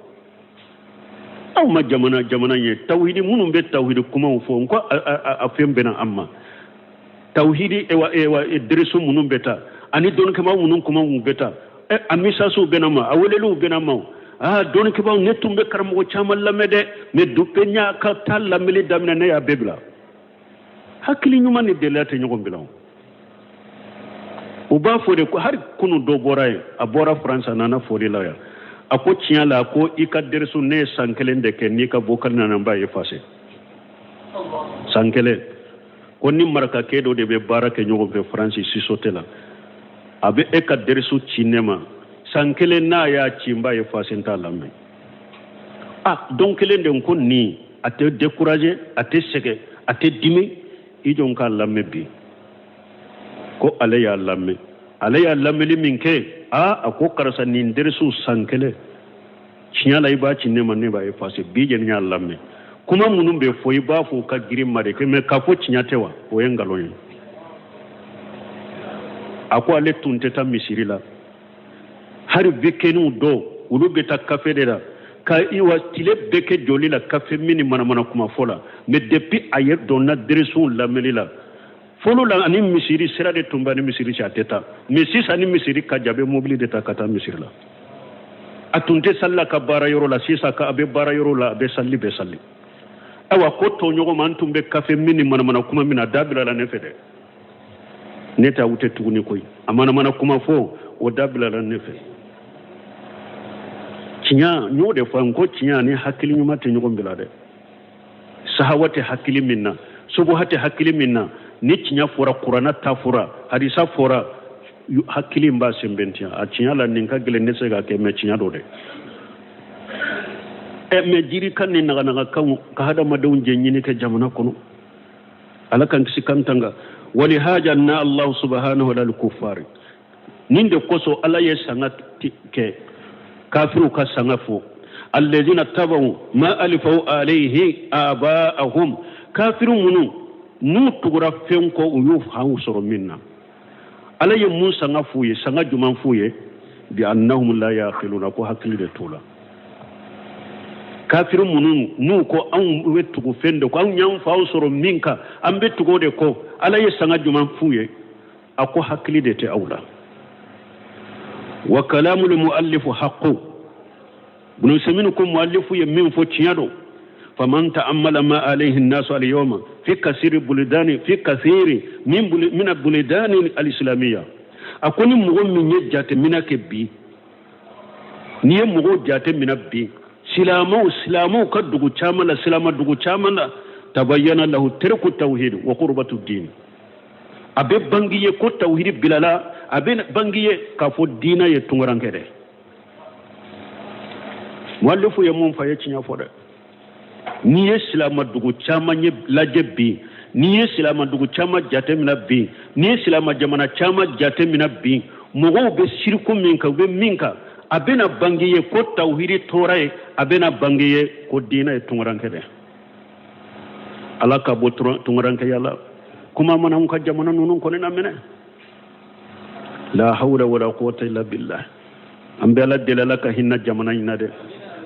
Aw ma jamana ye tawhidi, minnu bɛ tawhidi kumaw fɔ, n ko a fɛn bɛnna an ma. Tawhidi ewa derisu minnu bɛ taa ani dɔnnikɛbaaw minnu kumaw bɛ taa, a misasiw bɛnna ma, a weleliw bɛnna ma. Dɔnnikɛbaaw, ne tun bɛ karamɔgɔ caman lamɛn dɛ, mais depuis n y'a ka taa lamɛnni daminɛ, ne y'a bɛɛ bila. Hakili ɲuman ni delila tɛ ɲɔgɔn bila o. U b'a fɔ de ko hali kunu dɔ bɔra yen, a bɔra France, a nana foli la yan. A ko tiɲɛ la, ko i ka derisu ne ye san kelen de kɛ, n'i ka vocal nana n b'a effacer. San kelen ko ni marakakɛ dɔ de bɛ baara kɛ ɲɔgɔn fɛ France sisote la, a bɛ e ka derisu ci ne ma san kelen, n'a y'a ci n b'a effacer, n t'a lamɛn. A don kelen de ko nin a tɛ décourager, a tɛ sɛgɛn, a tɛ dimi, i jɔn k'a lamɛn bi. Ko ale y'a lamɛn, ale y'a lamɛnli min kɛ, aa, a ko karisa nin derisu san kelen tiɲɛ la i b'a ci ne ma, ne b'a effacer bi. Jɛni y'a lamɛn, kuma minnu bɛ fɔ i b'a fɔ ka girin ma de kɛ, mais k'a fɔ tiɲɛ tɛ wa, o ye nkalon ye. A ko ale tun tɛ taa misiri la, hali weekend dɔw olu bɛ taa kafe de la ka i wa tile bɛɛ kɛ joli la, kafe min ni manamana kuma fɔ la. Mais depuis a ye donna derisiw lamɛnli la, fɔlɔ la ani misiri sira de tun b'a ni misiri cɛ, a tɛ taa. Mais sisan ni misiri ka jan, a bɛ mobili de ta ka taa misiri la. A tun tɛ sali la ka baara yɔrɔ la, sisan ka a bɛ baara yɔrɔ la, a bɛ sali bɛ sali. Ayiwa, ko tɔɲɔgɔn ma, an tun bɛ kafe min ni manamana kuma min na, a da bilala ne fɛ dɛ, ne tɛ aw tɛ tuguni koyi. A manamana kuma fɔ, o da bilala ne fɛ. Tiɲɛ, n y'o de fɔ n ko tiɲɛ ni hakili ɲuman tɛ ɲɔgɔn bila dɛ. Sahawa tɛ hakili min na, subuha tɛ hakili min na, ni tiɲɛ fɔra, kuranna ta fɔra, hadisa fɔra, hakili b'a sɛnbɛntiya. A tiɲɛ la nin ka gɛlɛn, ne se ka kɛ, mais tiɲɛ don dɛ. Ɛ, mais jirikan ni naganagakanw ka hadamadenw jɛ ɲini kɛ jamana kɔnɔ, ala kan kisi kan tanga. Walihaja na allahu subhanahu wa ta'ala kuffari, nin de kosɔn ala ye sanga kɛ kafiriw ka sanga fɔ, alladhina tabaw ma alifaw alayhi abaahum, kafiru minnu n'u tugura fɛn kɔ, u y'u faw sɔrɔ min na. Ala ye mun sanga f'u ye, sanga juman f'u ye? Bi annahum la yaqiluna, ko hakili de t'u la. Kafiru minnu n'u ko anw bɛ tugu fɛn de kɔ, anw y'an faw sɔrɔ min kan, an bɛ tugu o de kɔ, ala ye sanga juman f'u ye? A ko hakili de tɛ aw la. Wa kalamul muallifu haqqu, Ibn Usaymin ko muallifu ye min fɔ tiɲɛ don. Faman ta'ammala ma alayhi an-nasu al-yawma fi kasiri bulidani fi kasiri min min bulidani al-islamiyya, a ko ni mɔgɔ min ye jateminɛ kɛ bi, n'i ye mɔgɔw jateminɛ bi, silamɛw ka dugu caman la, silamɛ dugu caman la, tabayyana lahu tarku tawhid wa qurbatu din, a bɛ bangi ye ko tawhid bilala, a bɛ bangi ye k'a fɔ diinɛ ye tungarankɛ dɛ. Muallifu ye mun fɔ, a ye tiɲɛ fɔ dɛ. N'i ye silamɛ dugu caman ye lajɛ bi, n'i ye silamɛ dugu caman jateminɛ bi, n'i ye silamɛ jamana caman jateminɛ bi, mɔgɔw bɛ siriku min kan, u bɛ min kan, a bɛna bange ye ko tawhidi tora ye, a bɛna bange ye ko diinɛ ye tungarankɛ dɛ. Ala ka bɔ tungarankɛya la, kuma mana anw ka jamana ninnu kɔni na minɛ. La hawla wala quwwata illa billah. An bɛ ala deli, ala ka hinɛ jamana in na dɛ.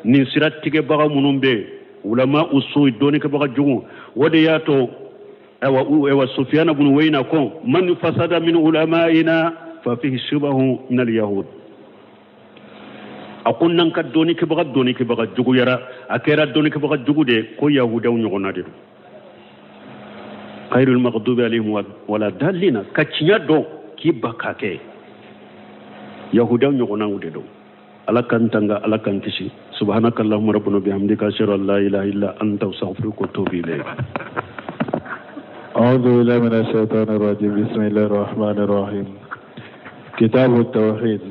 Nin sira tigɛbaga minnu bɛ yen, ulama usu, dɔnnikɛbaga jugu, o de y'a to ayiwa Sufiyana bunu Weyina ko man fasada min ulamaina fa fihi shubahu min al yahud. A ko n'an ka dɔnnikɛbaga juguyara, a kɛra dɔnnikɛbaga jugu de ko yahudaw ɲɔgɔnna de don. Khairul maghdubi alayhim wala dallina, ka tiɲɛ dɔn k'i ba k'a kɛ, yahudaw ɲɔgɔnnaw de don. Ala k'an tanga, ala k'an kisi. Subhanaka allahumma rabbana bihamdika, ashhadu an la ilaha illa anta, astaghfiruka wa atubu ilayk. أعوذ بالله من الشيطان الرجيم. بسم الله الرحمن الرحيم. كتاب التوحيد.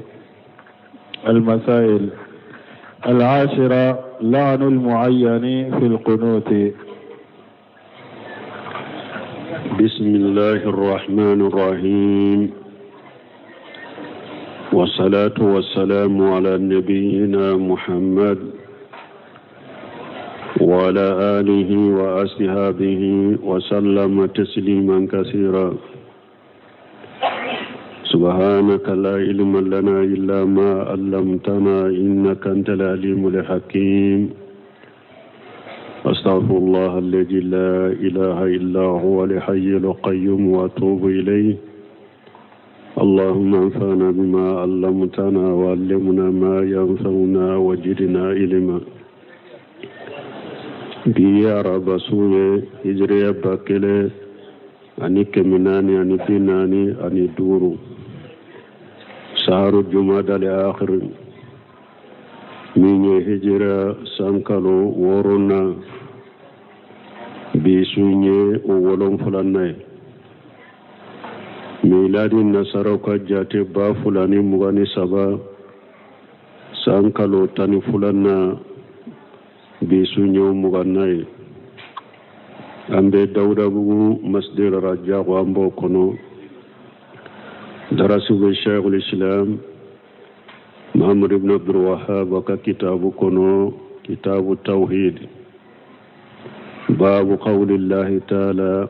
المسائل العاشرة: لعن المعين في القنوت. بسم الله الرحمن الرحيم، والصلاة والسلام على نبينا محمد وعلى آله وأصحابه وسلم تسليما كثيرا. سبحانك لا علم لنا إلا ما علمتنا إنك أنت العليم الحكيم. أستغفر الله الذي لا إله إلا هو الحي القيوم وأتوب إليه. اللهم انفعنا بما علمتنا وعلمنا ما ينفعنا وزدنا علما. Bi ye araba sun ye, hijiriya 1445. Saharu jumadal akhir min ye hijira san kalo wɔɔrɔnan, bi sun ye o wolonfilanan ye. Miladi nasaraw ka jate 2023 san kalo 12nan, bi sun ye o mugannan ye. An bɛ Dawudabugu masjid Rajago, an b'o kɔnɔ. Darasu bɛ Sheikhul Islam Muhammad ibn Abdul Wahhab ka kitabu kɔnɔ, kitabu tawhid, babu qawlillahi ta'ala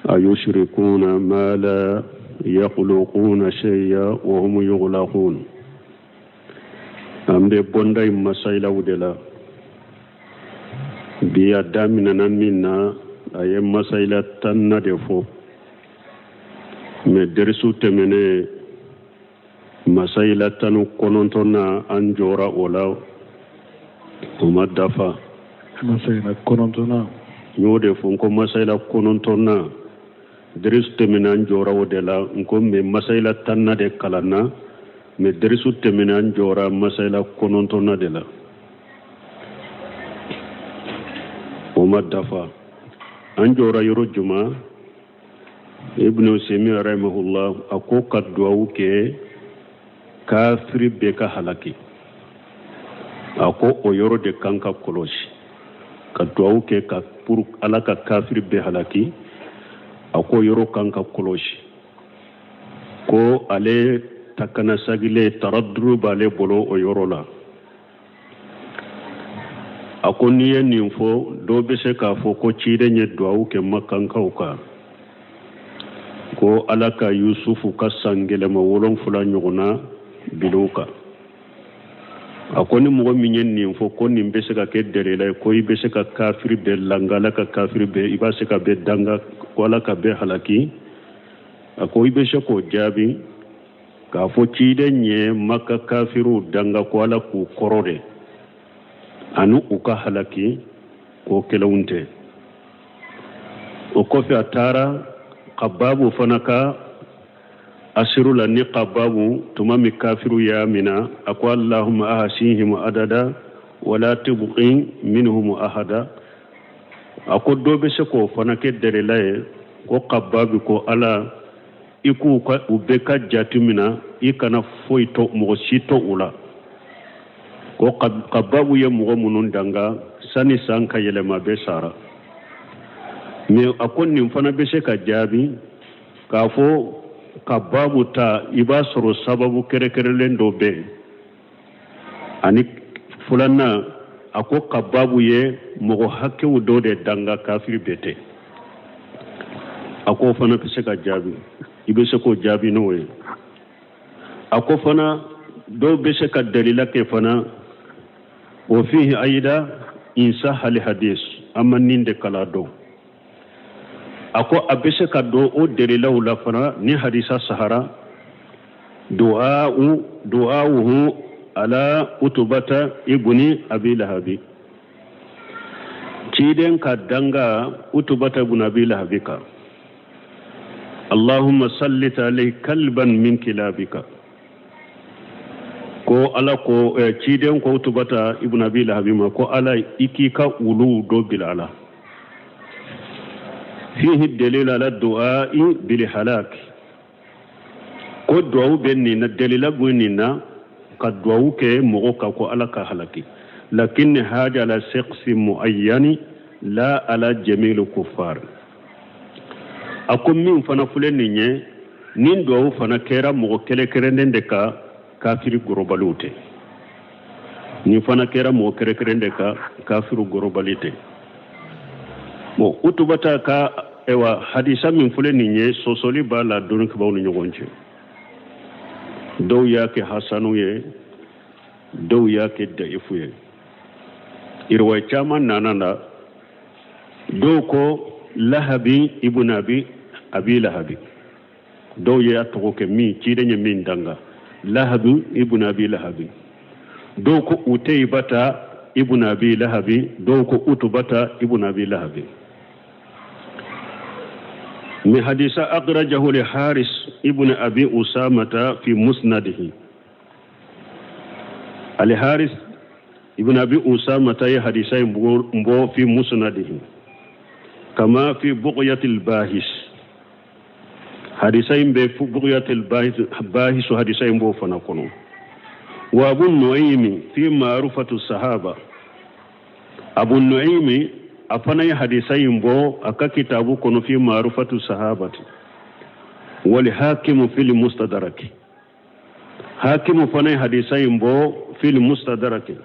ayushrikuna ma la yakhluquna shay'a wa hum yukhlaqun. An bɛ bonda in masailaw de la bi. A daminɛna min na, a ye masaila tanna de fɔ, mais derisu tɛmɛnen masayila 19nan, an jɔra o la, o ma dafa. Masayila kɔnɔntɔnnan. N y'o de fɔ n ko masayila kɔnɔntɔnnan, derisu tɛmɛnen an jɔra o de la. N ko mais masayila tanna de kalanna, mais derisu tɛmɛnen an jɔra masayila kɔnɔntɔnnan de la, o ma dafa. An jɔra yɔrɔ juma? Ibn Usaymin rahimahullah a ko ka duwawu kɛ kafiri bɛɛ ka halaki, a ko o yɔrɔ de kan ka kɔlɔsi, ka duwawu kɛ ka pour Ala ka kafiri bɛɛ halaki, a ko yɔrɔ kan ka kɔlɔsi, ko ale takanasagilen taraduru b'ale bolo o yɔrɔ la. A ko n'i ye nin fɔ, dɔw bɛ se k'a fɔ ko ciden ye duwawu kɛ makankaw kan ko Ala ka Yusufu ka san gɛlɛma wolonfila ɲɔgɔnna bil'u kan. A ko ni mɔgɔ min ye nin fɔ ko nin bɛ se ka kɛ dalila ye ko i bɛ se ka kafiri bɛɛ langa, Ala ka kafiri bɛɛ, i b'a se ka bɛɛ danga ko Ala ka bɛɛ halaki, a ko i bɛ se k'o jaabi k'a fɔ ciden ye Maka kafiriw danga ko Ala k'u kɔrɔ de ani u ka halaki, ko kelenw tɛ. O kɔfɛ a taara Kababu fana ka asiru la, ni Kababu tuma min kafiriw y'a mina, a ko Allahumma ahsihim adada wala tubqi minhum ahada. A ko dɔ bɛ se k'o fana kɛ dalila ye ko Kababu ko Ala i k'u ka u bɛɛ ka jate mina, i kana foyi to, mɔgɔ si to u la. Ko Kababu ye mɔgɔ minnu danga, sani san ka yɛlɛma bɛɛ sara. Mais a ko nin fana bɛ se ka jaabi k'a fɔ Kababu ta, i b'a sɔrɔ sababu kɛrɛnkɛrɛnlen dɔ bɛ yen. Ani filanan, a ko Kababu ye mɔgɔ hakɛw dɔ de danga, kafiri bɛɛ tɛ. A ko o fana bɛ se ka jaabi, i bɛ se k'o jaabi n'o ye. A ko fana dɔw bɛ se ka dalila kɛ fana o fihi ayida in sahha al hadis, an ma nin de kala dɔn. A ko a bɛ se ka don o dalilaw la fana ni hadisa sahara du'a'u du'a'uhu ala Utubata ibni Abi Lahabi, ciden ka danga Utubata ibn Abi Lahabi kan, Allahumma sallit alayhi kalban min kilabika, ko Ala ko ciden ko Utubata ibn Abi Lahabi ma ko Ala i k'i ka wuluw dɔ bila a la. Fihi dalil ala du'a'i bil halak, ko duwawu bɛ nin na, dalila bɛ nin na ka duwawu kɛ mɔgɔ kan ko Ala ka halaki, lakin haja ala shakhsi muayyani la ala jamil kuffar. A ko min fana filɛ nin ye, nin duwawu fana kɛra mɔgɔ kɛrɛnkɛrɛnnen de kan, kafiri gorobaliw tɛ. Nin fana kɛra mɔgɔ kɛrɛnkɛrɛn de kan, kafiri gorobali tɛ. Bon, Utubata ka ewa hadisa min filɛ nin ye, sɔsɔli b'a la dɔnnikɛbaaw ni ɲɔgɔn cɛ. Dɔw y'a kɛ hasanu ye, dɔw y'a kɛ dayifu ye. Iriwaya caman nana la. Dɔw ko Lahabi ibn Abi Lahabi, dɔw ye a tɔgɔ kɛ min ciden ye min danga, Lahabi ibn Abi Lahabi. Dɔw ko Utayibata ibn Abi Lahabi, dɔw ko Utubata ibn Abi Lahabi. Min hadisa akhrajahu li Haris ibn Abi Usamata fi musnadihi. Al Haris ibn Abi Usamata ye hadisa in bɔ fi musnadihi. Kama fi bughyatil bahis. Hadisa in bɛ bughyatil bahis hadisa in b'o fana kɔnɔ. Wa Abu Nu'aymi fi ma'rufatu sahaba. Abu Nu'aymi a fana ye hadisa in bɔ a ka kitabu kɔnɔ fi ma'rufatu sahabati. Wal hakimu fil mustadraki. Hakimu fana ye hadisa in bɔ fil mustadraki.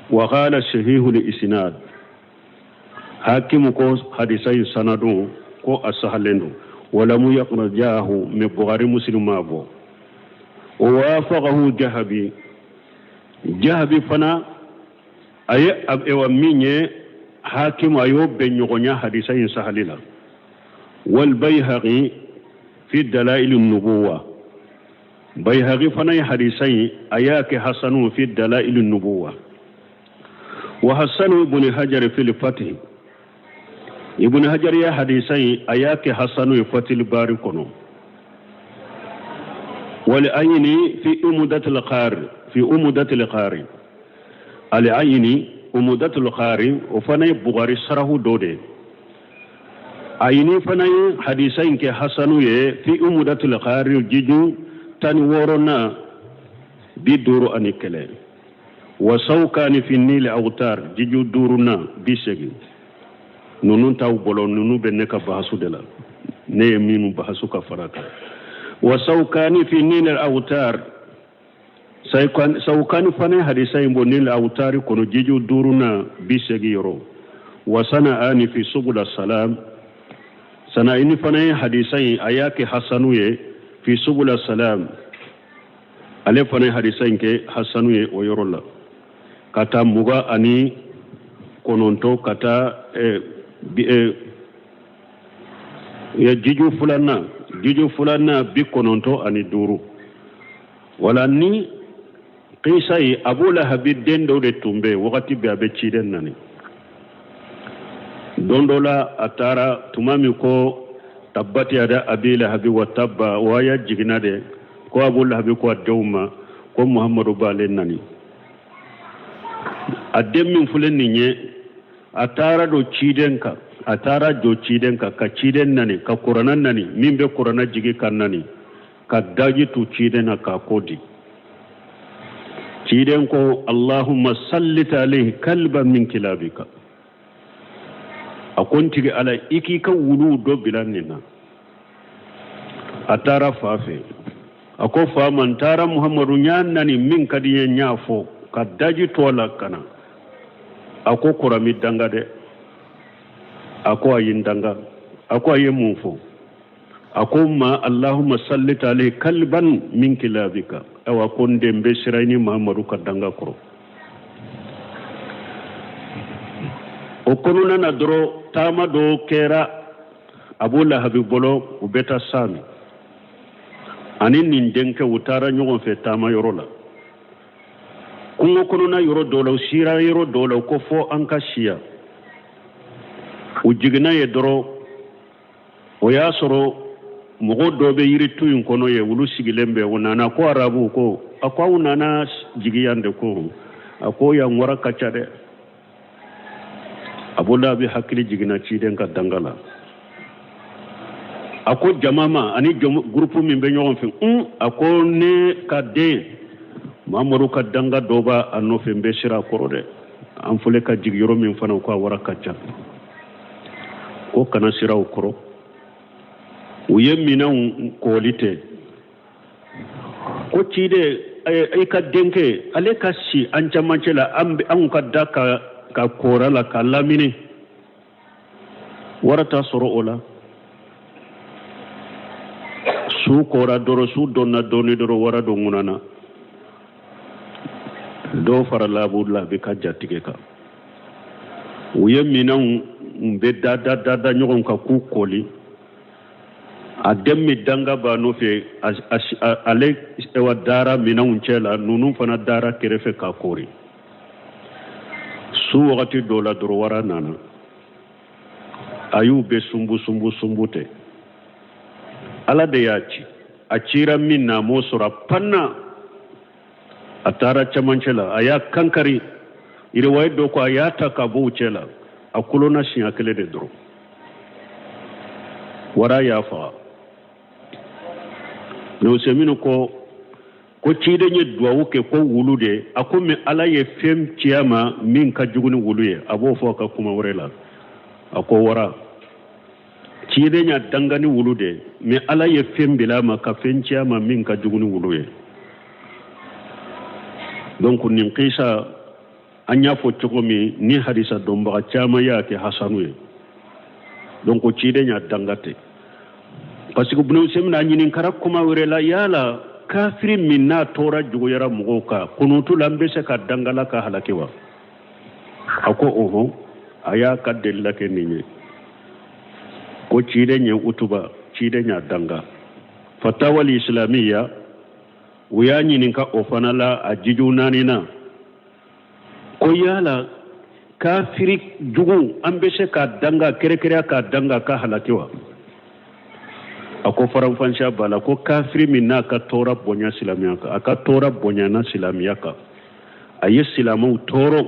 Wa qala sahihu li isnad. Hakimu ko hadisa in sanadun ko a sahalen don. Walamu yaqrajahu min Bukhari Muslim ma bɔ. Wa wafaqahu Jahabi. Jahabi fana a ye ewa min ye hakimu a y'o bɛn ɲɔgɔnya hadisa in sahali la. Wal Bayhaqi fi dalail nubuwa. Bayhaqi fana ye hadisa in a y'a kɛ hasanu fi dalail nubuwa. Wa hasanu ibn Hajar fil Fath. Ibn Hajar ye hadisa in a y'a kɛ hasanu ye Fathul Bari kɔnɔ. Wal Ayni fi umudatil qari fi umudatil qari. Al Ayni umudatul qari o fana ye Bukhari sarahu dɔ de ye. Ayni fana ye hadisa in kɛ hasanu ye fi umudatul qari jiju 16 51. Wa Sawkani fi nil awtar jiju 5 80. Ninnu t'aw bolo, ninnu bɛ ne ka bahasu de la, ne ye minnu bahasu ka fara kan. Wa Sawkani fi nil awtar. Sawkani fana ye hadisa in bɔ nil awtari kɔnɔ jiju 5 80 yɔrɔ. Wa Sana'ani fi subul salam. Sana'ani fana ye hadisa in a y'a kɛ hasanu ye fi subul salam. Ale fana ye hadisa in kɛ hasanu ye o yɔrɔ la. Ka taa 29 ka taa jiju filanan 95. Wala ni kisa ye Abu Lahabi den dɔ de tun bɛ yen wagati bɛɛ a bɛ ciden nani. Don dɔ la a taara tuma min ko tabbati yada Abi Lahabi wa tabba o aya jiginna de ko Abu Lahabi ko a denw ma ko Muhammadu b'ale nani. A den min filɛ nin ye a taara don ciden kan, a taara jɔ ciden kan ka ciden nani ka kuranna nani min bɛ kuranna jigi ka nani ka daji tu ciden na k'a ko di. Ciden ko Allahumma sallit alayhi kalban min kilabika. A ko n tigi Ala i k'i ka wuluw dɔ bila nin na. A taara fa fɛ, a ko fa ma n taara Muhammadu n y'a nani min ka di n ye n y'a fɔ ka daji to a la ka na. A ko kɔrɔ mi danga dɛ. A ko a ye n danga. A ko a ye mun fɔ? A ko n ma Allahumma sallit alayhi kalban min kilabika. Ayiwa ko n den bɛ siran i ni Muhammadu ka danga kɔrɔ. O kɔnɔna na dɔrɔn taama dɔ kɛra Abu Lahabi bolo, u bɛ taa Sami ani nin denkɛ u taara ɲɔgɔn fɛ taama yɔrɔ la. Kungo kɔnɔna yɔrɔ dɔ la, u sira yɔrɔ dɔ la, u ko fɔ an ka siya. U jiginna yen dɔrɔn, o y'a sɔrɔ mɔgɔ dɔ bɛ yiritu in kɔnɔ yen, olu sigilen bɛ. U nana ko arabu ko a ko aw nana jigin yan de ko a ko yan wara ka ca dɛ. Abu Lahabi hakili jiginna ciden ka danga la. A ko jama ma ani gurupu min bɛ ɲɔgɔn fɛ, a ko ne ka den Mamadu ka danga dɔ b'a a nɔfɛ, n bɛ siran a kɔrɔ dɛ. An filɛ ka jigin yɔrɔ min fana, ko a wara ka ca, ko kana siran o kɔrɔ. U ye minɛnw kɔli tɛ. Ko ciden i ka denkɛ ale ka si an camancɛ la, anw ka da ka kɔrɔ la ka lamini, wara t'a sɔrɔ o la. Su kɔra dɔrɔn, su dɔnna dɔɔni dɔrɔn, wara dɔ ŋunana. Dɔw farala Abu Lahabi ka jatigɛ kan. U ye minɛnw bɛ da da da da ɲɔgɔn kan k'u kɔli. A den min danga b'a nɔfɛ, ale wa dara minɛnw cɛ la, ninnu fana dara kɛrɛfɛ k'a kɔri. Su wagati dɔ la dɔrɔn wara nana. A y'u bɛɛ sumbu sumbu sumbu tɛ. Ala de y'a ci, a cira min na, a m'o sɔrɔ, a panna, a taara cɛmancɛ la, a y'a kankari. Riwaye dɔ ko a y'a ta ka bɔ u cɛ la, a kolonna siɲɛ kelen de dɔrɔn, wara y'a faga. Useminu ko ciden ye duwawu kɛ ko wulu de, a ko mais Ala ye fɛn ci a ma min ka jugu ni wulu ye. A b'o fɔ a ka kuma wɛrɛ la, a ko wara, ciden y'a danga ni wulu de, mais Ala ye fɛn bila a ma ka fɛn ci a ma min ka jugu ni wulu ye. Donc nin kisa, an y'a fɔ cogo min ni hadisa dɔnbaga caman y'a kɛ hasanu ye. Donc ciden y'a danga ten, parce que Ibn Usaymin a ɲininkara kuma wɛrɛ la, yala kafiri min n'a tɔɔrɔ juguyara mɔgɔw kan kunutu la, an bɛ se ka danga Ala k'a halaki wa? A ko ɔhɔn. A y'a ka delila kɛ nin ye ko ciden ye Utuba, ciden y'a danga. Fatawa Islamiya, u y'a ɲininka o fana la a jiju naani na ko yala kafiri jugu, an bɛ se k'a danga kɛrɛkɛrɛya k'a danga ka halaki wa? A ko faranfansiya b'a la, ko kafiri min n'a ka tɔɔrɔ bonya silamɛya kan, a ka tɔɔrɔ bonyana silamɛya kan, a ye silamɛw tɔɔrɔ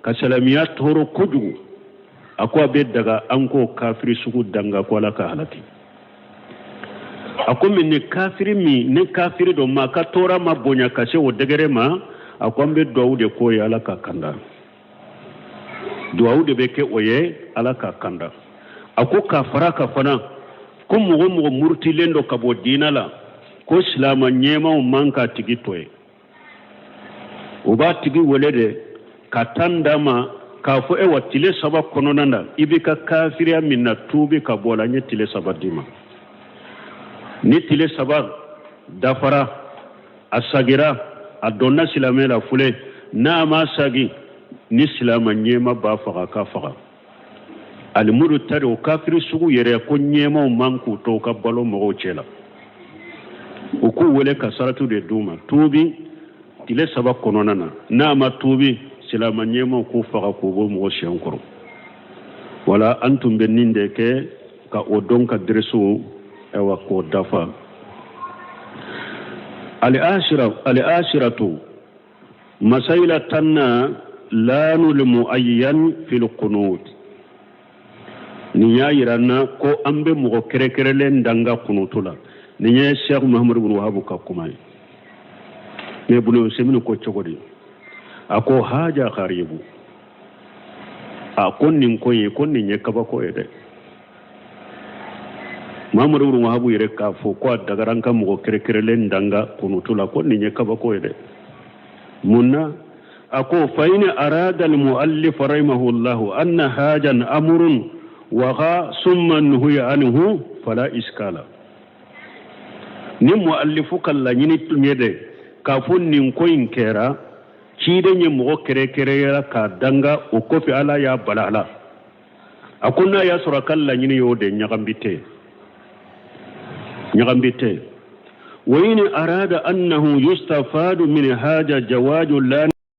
ka silamɛya tɔɔrɔ kojugu, a ko a bɛ daga an k'o kafiri sugu danga ko Ala ka halaki. A ko mais ni kafiri min ni kafiri don ma, a ka tɔɔrɔ ma bonya ka se o degré ma, a ko an bɛ duwawu de k'o ye Ala ka kanda. Duwawu de bɛ kɛ o ye Ala ka kanda. A ko k'a fara ka fana ko mɔgɔ mɔgɔ murutilen don ka bɔ diinɛ la, ko silama ɲɛmaw man k'a tigi to ye, u b'a tigi wele de ka temps d'a ma k'a fɔ ewa tile 3 kɔnɔna na, i b'i ka kafiriya min na tuubi ka bɔ a la, n ye tile 3 d'i ma. Ni tile 3 dafara, a sagira, a donna silamɛ la fule. N'a ma sagi, ni silama ɲɛma b'a faga, ka faga. Alimurutadi, o kafiri sugu yɛrɛ, ko ɲɛmaw man k'u to u ka balo mɔgɔw cɛ la, u k'u wele ka saratu de d'u ma, tuubi tile 3 kɔnɔna na. N'a ma tuubi, silama ɲɛmaw k'u faga k'u bɔ mɔgɔ siɲɛ kɔrɔ. Wala an tun bɛ nin de kɛ ka o dɔn ka deresow ayiwa k'o dafa. Al-ashiratu, masayila 10nan, laanul muayyan fil qunut. Nin y'a yira n na ko an bɛ mɔgɔ kɛrɛnkɛrɛnlen danga kunutu la. Nin ye Cheikh Muhammadu bin Wahabu ka kuma ye. Mais Ibn Usaymin ko cogo di? A ko haja garibu, a ko nin ko ye, ko nin ye kabako ye dɛ. Muhammadu bin Wahabu yɛrɛ k'a fɔ ko a dagara an ka mɔgɔ kɛrɛnkɛrɛnlen danga kunutu la, ko nin ye kabako ye dɛ. Mun na? A ko fa in arada almuallif rahimahullahu anna hajan amrun waqa summa nuhiya anhu fala iskala. Ni muallifu ka laɲini tun ye dɛ k'a fɔ nin ko in kɛra, ciden ye mɔgɔ kɛrɛnkɛrɛnyara k'a danga, o kɔfɛ Ala y'a bala a la, a ko n'a y'a sɔrɔ a ka laɲini y'o de, ɲagambi tɛ, ɲagambi tɛ. Wa in arada annahu yustafadu min haja jawaju la